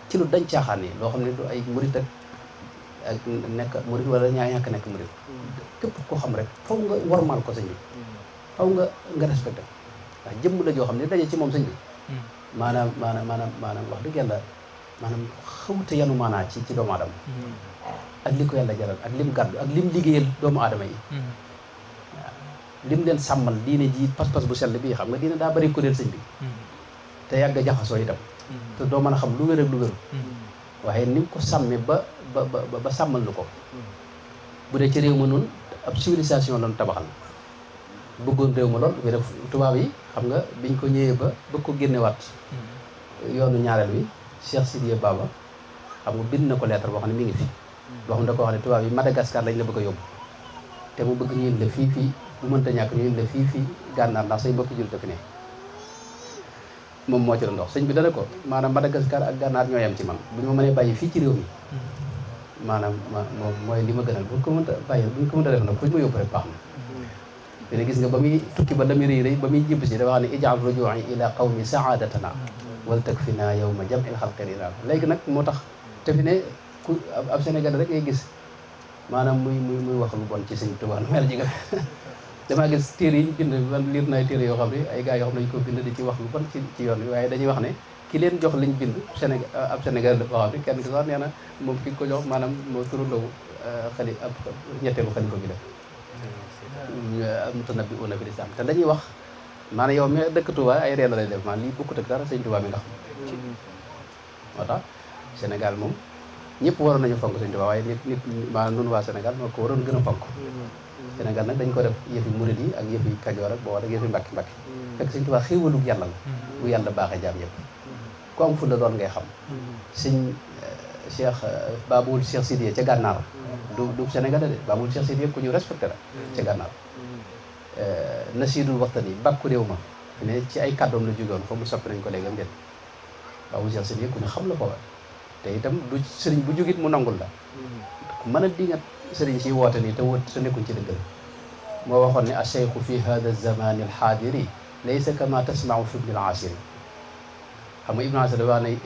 ci lu dañ caaxaan yi loo xam ne du ay murit ak nekk murit wala ñàkk nekk murit képp ko xam rek faw nga warmal ko sëñ bi faw nga respecté ndax jëmm la joo xam ne daje ci moom sëñ bi maanaam wax dëgg yàlla maanaam xawute yanu maanaa ci doomu aadama ak li ko yàlla jaral ak lim gàddu ak lim liggéeyal doomu aadama yi waaw lim leen sàmmal diine ji pas-pas bu sell bii xam nga diine daa bari kuréel sëñ bi te yàgg a jaxasoo itam te doo mën a xam lu wér ak lu wéru waaye ni ko sàmmee ba sàmmal nu ko bu dee ci réew ma noonu ab civilisation lañu tabaxal bëggoon réew ma lool mais tubaab yi xam nga biñ ko ñëwee ba ko génnewaat yoonu ñaareel wi Cheikh Sidiye Baba xam nga bind na ko lettre boo xam ne mi ngi fi boo xam ne da ko wax ne tubaab yi Madagascar lañ la bëgg a yóbbu te mu bëgg ñu indi la fii bu mënta ñàkk ñu indi la fii gànnaar ndax say mbokki jullit fi ne moom moo ci doon dox sëñ bi dana ko maanaam Madagascar ak gànnaar ñoo yem ci man bu ñu ma mënee bàyyi fii ci réew mi maanaam moom mooy li ma gënal buñ ko mënta bàyyi buñ ko mënta def nag fu ñu ma yóbbu rek baax na te gis nga ba muy tukki ba dami rëy ba muy jib si dafa wax ne ijaal rujuu'i ila qawmi saadatana wal takfina yawma jam'il xalqi rina léegi nag moo tax te fi ne ku ab Sénégal rek ngay gis maanaam muy wax lu bon ci Sëñ Tuubaa nu mel ji nga damaa gis téere yi ñu bind man liir na ay téere yoo xam ne ay gars yoo xam ne dañu ko bind di ci wax lu bon ci yoon wi waaye dañuy wax ne ki leen jox liñ bind Sénégal ab Sénégal la boo xam ne kenn ki sax nee na moom ki ko jox maanaam moo turandoo xali ab ñetteelu xalifa bi def mutanabbi'uuna bil islam te dañuy wax maanaam yow mi dëkk Touba ay ree la lay def maanaam lii bokkut ak dara Sëñ Tuubaa mi ndax moo tax Sénégal moom ñëpp waroon nañu fonk Sëñ Tuubaa waaye nit maanaam nun waa Sénégal moo ko waroon gën a fonk Sénégal nag dañ ko def yëfi murid yi ak yëfi Kajoor ak boo ak yëfi Mbàkke fekk Sëñ Tuubaa xéewalug yàlla la bu yàlla baaxee jaam yëpp ku am fu la doon ngay xam sëñ Cheikh Babul Cheikh Sidiye ca gànnaar du Sénégalais de Babul Cheikh Sidiye ku ñu respecté la ca gànnaar Nasidul Waxtaan yi bàkku réew ma ne ci ay kàddoom la jógoon foofu mu soppi nañ ko léegi am déet Babul Cheikh Sidiye ku ñu xam la foofa te itam du sëriñ bu jógit mu nangul la mën a dingat sëriñ si woote nii te nekkuñ ci dëgg la moo waxoon ne acheikhu fi hada zamani alxaadiri laysa kama tasmau fi ibni al-asiri xam nga ibnu al-asiri da wax ne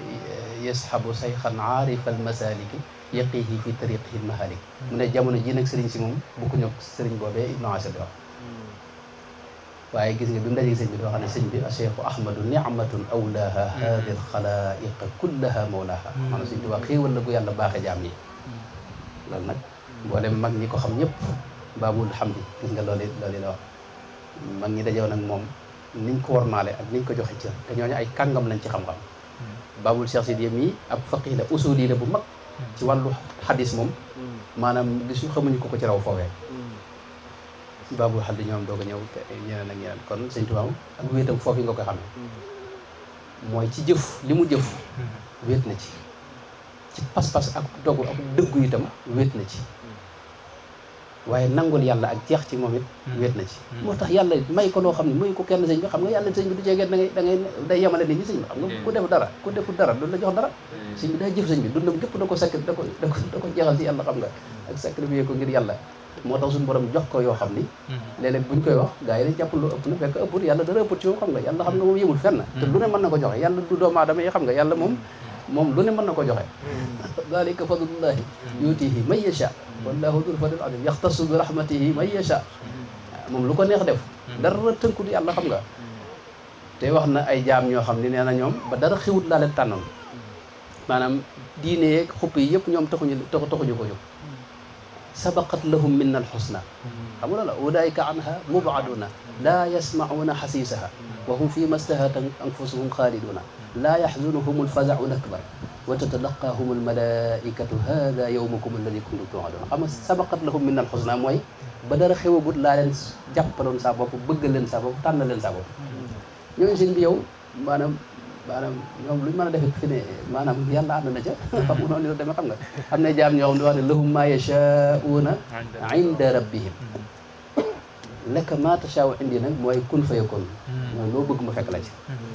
yashabu sayxan aarifa almasaliki yaqihi fi tariqihi almahalik mu ne jamono ji nag sëriñ si moom bu ko ñëw sëriñ boobee ibnu al-asiri di wax waaye gis nga bi mu dajee sëñ bi di wax ne sëñ bi acheikhu ahmadu nicmatun awlaha hadi alxalaiqa kullaha mawlaha maanaam sëñ Tuubaa xéewal la gu yàlla baaxee jaam yi loolu nag mboolem mag ñi ko xam ñëpp baabul hamdi gis nga loolu la wax mag ñi dajewoon ak moom niñ ko warmaale ak niñ ko joxe cër te ñooñu ay kàngam lañ ci xam-xam baabul Cheikh Sidiye mii ab faqih la usuli la bu mag ci wàllu xadis moom maanaam li su xamuñu ko ci raw foofee baabul xaddi ñoom doog a ñëw ñeneen ak ñeneen kon Sëñ Tuubaa ak wéetam foofu nga ko xamee mooy ci jëf li mu jëf wéet na ci pas-pas ak dogu ak dëggu itam wéet na ci waaye nangul yàlla ak jeex ci moom it wéet na ci moo tax yàlla may ko loo xam ne muy ko kenn sëñ bi xam nga yàlla sëñ bi du ceegeen da ngay day yemale nit ñi sëñ bi xam nga ku def dara ku deful dara du la jox dara sëñ bi day jëf sëñ bi dundam gépp da ko jeexal ci yàlla xam nga ak sacrifié ko ngir yàlla moo tax suñu borom jox ko yoo xam ni léeg-léeg buñ koy wax gars yi dañ jàpp lu ëpp na fekk ëppul yàlla dara ëppul ci moom xam nga yàlla xam nga moom yëmul fenn te lu ne mën na ko joxe yàlla du doomu aadama yi xam nga yàlla moom lu ne mën na ko joxe dalika fadlullahi yutihi man yasha wallahu dul fadl azim yaxtasu bi rahmatihi man yasha moom lu ko neex def dara tënkul yàlla xam nga te wax na ay jaam ñoo xam ni nee na ñoom ba dara xiwut laa leen tànnal maanaam diine yeeg xupp yi yëpp ñoom taxuñu ko jóg sabaqat lahum minna alxusna xam nga la ulaika anha mubaduna laa yasmauna xasiisaha wa hum fi ma stahat anfusuhum xaaliduna laa yaxzunuhum alfazau lakbar wa tatalaqaahum almalaikatu hada yawmukum alladi kuntum tuaduna xam nga sabaqat lahum minna alxusna mooy ba dara xewagut laa leen jàppaloon saa bopp bëggal leen saa bopp tànn leen saa bopp ñooñu seen bi yow maanaam ñoom luñ mën a defee fi ne maanaam yàlla ànd na ca xam nga noonu demee xam nga am na jaam ñoo xam ne wax ne lahum ma yashaa'uuna inda rabbihim laka ma tashaa'u indi nag mooy kun fayakun mooy loo bëgg ma fekk la ci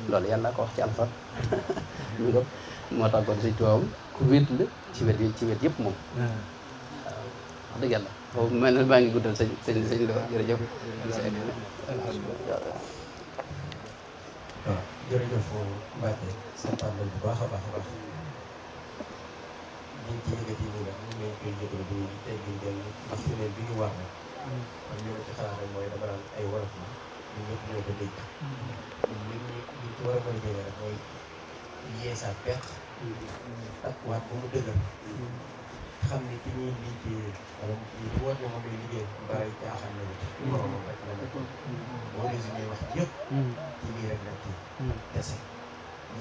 loolu yàlla ko wax ci alfar ñu nga moo tax kon Sëñ Tuubaa ku wét la ci wet yëpp moom waaw wax dëgg yàlla foofu mel na maa ngi guddal sëñ Lo jërëjëf waaw jërëjëf Mbacke santaan nañ bu baax a baax liñ ci yëkkati nii nag ñu ngi koy jégalu bu tey jii dem ndax fi ne bi ñu wax rek man li ma ci xalaat rek mooy dama naan ay wolof la ñun ñëpp ñoo ko dégg li ci war a mën a jëlee rek mooy yeesaat peq ak waat ba mu dëgër xam ni ki ñuy liggéey wala ñu woote ne moom lay liggéey mbaa yi caaxaan nañu ci boromam rek la nekkoon boo résumé wax yëpp ci lii rek nag ci kese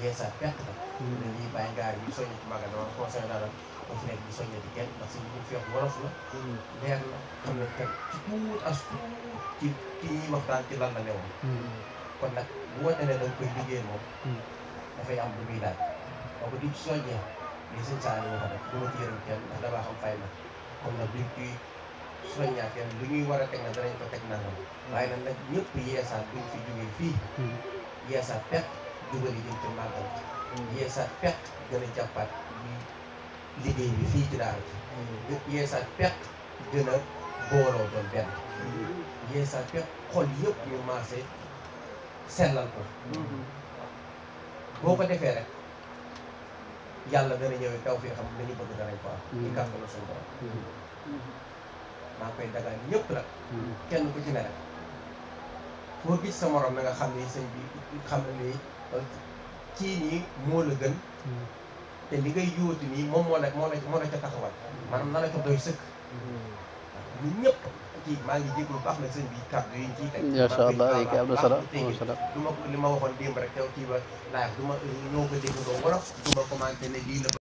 yeesaat perte nag ne lii bàyyi ngaar bi soññe ci magal dama conseil daal ba fi nekk bi soññe ci kenn ndax si ñu fi wax wolof la leer na xam ne kat ci tuut as tuut ci ki ñuy waxtaan ci lan la newoon kon nag bu woote ne da nga koy liggéey moom dafay am lu muy daal boobu di soññee li sëñ Saali waxoon rek du ma ci yërëm kenn ndax damaa xam fay na kon nag duñ ciy soññaat kenn lu ñuy war a teg nag danañ ko teg nangam waaye nag ñëpp yeesaat buñ fi jógee fii yeesaat pet jubali jëm ci màggal yeesaat pet gën a jàppaat liggéey bi fii ci daara ci ñëpp yeesaat pet gën a booloo doon benn yeesaat pet xol yëpp ñu maase sellal ko boo ko defee rek yàlla dana ñëwee taw fii xam nañu bëgg danañ ko am ci kàttanu suñu borom maa ngi koy dagaan ñëpp nag kenn ku ci ne rek foo gis sa morom na nga xam ni sëñ bi xam ne ni kii nii moo la gën te li ngay yóoti nii moom moo la ca taxawal maanaam na la ko doy sëkk ñun ñëpp kii maa ngi jégalu baax na sëñ bi kàddu yi ñu ciy teg. macha allah yi kay am na solo du ma li ma waxoon démb rek teew kii ba laaj du ma ñoo ko dégg doo wolof du ma commenté ne lii la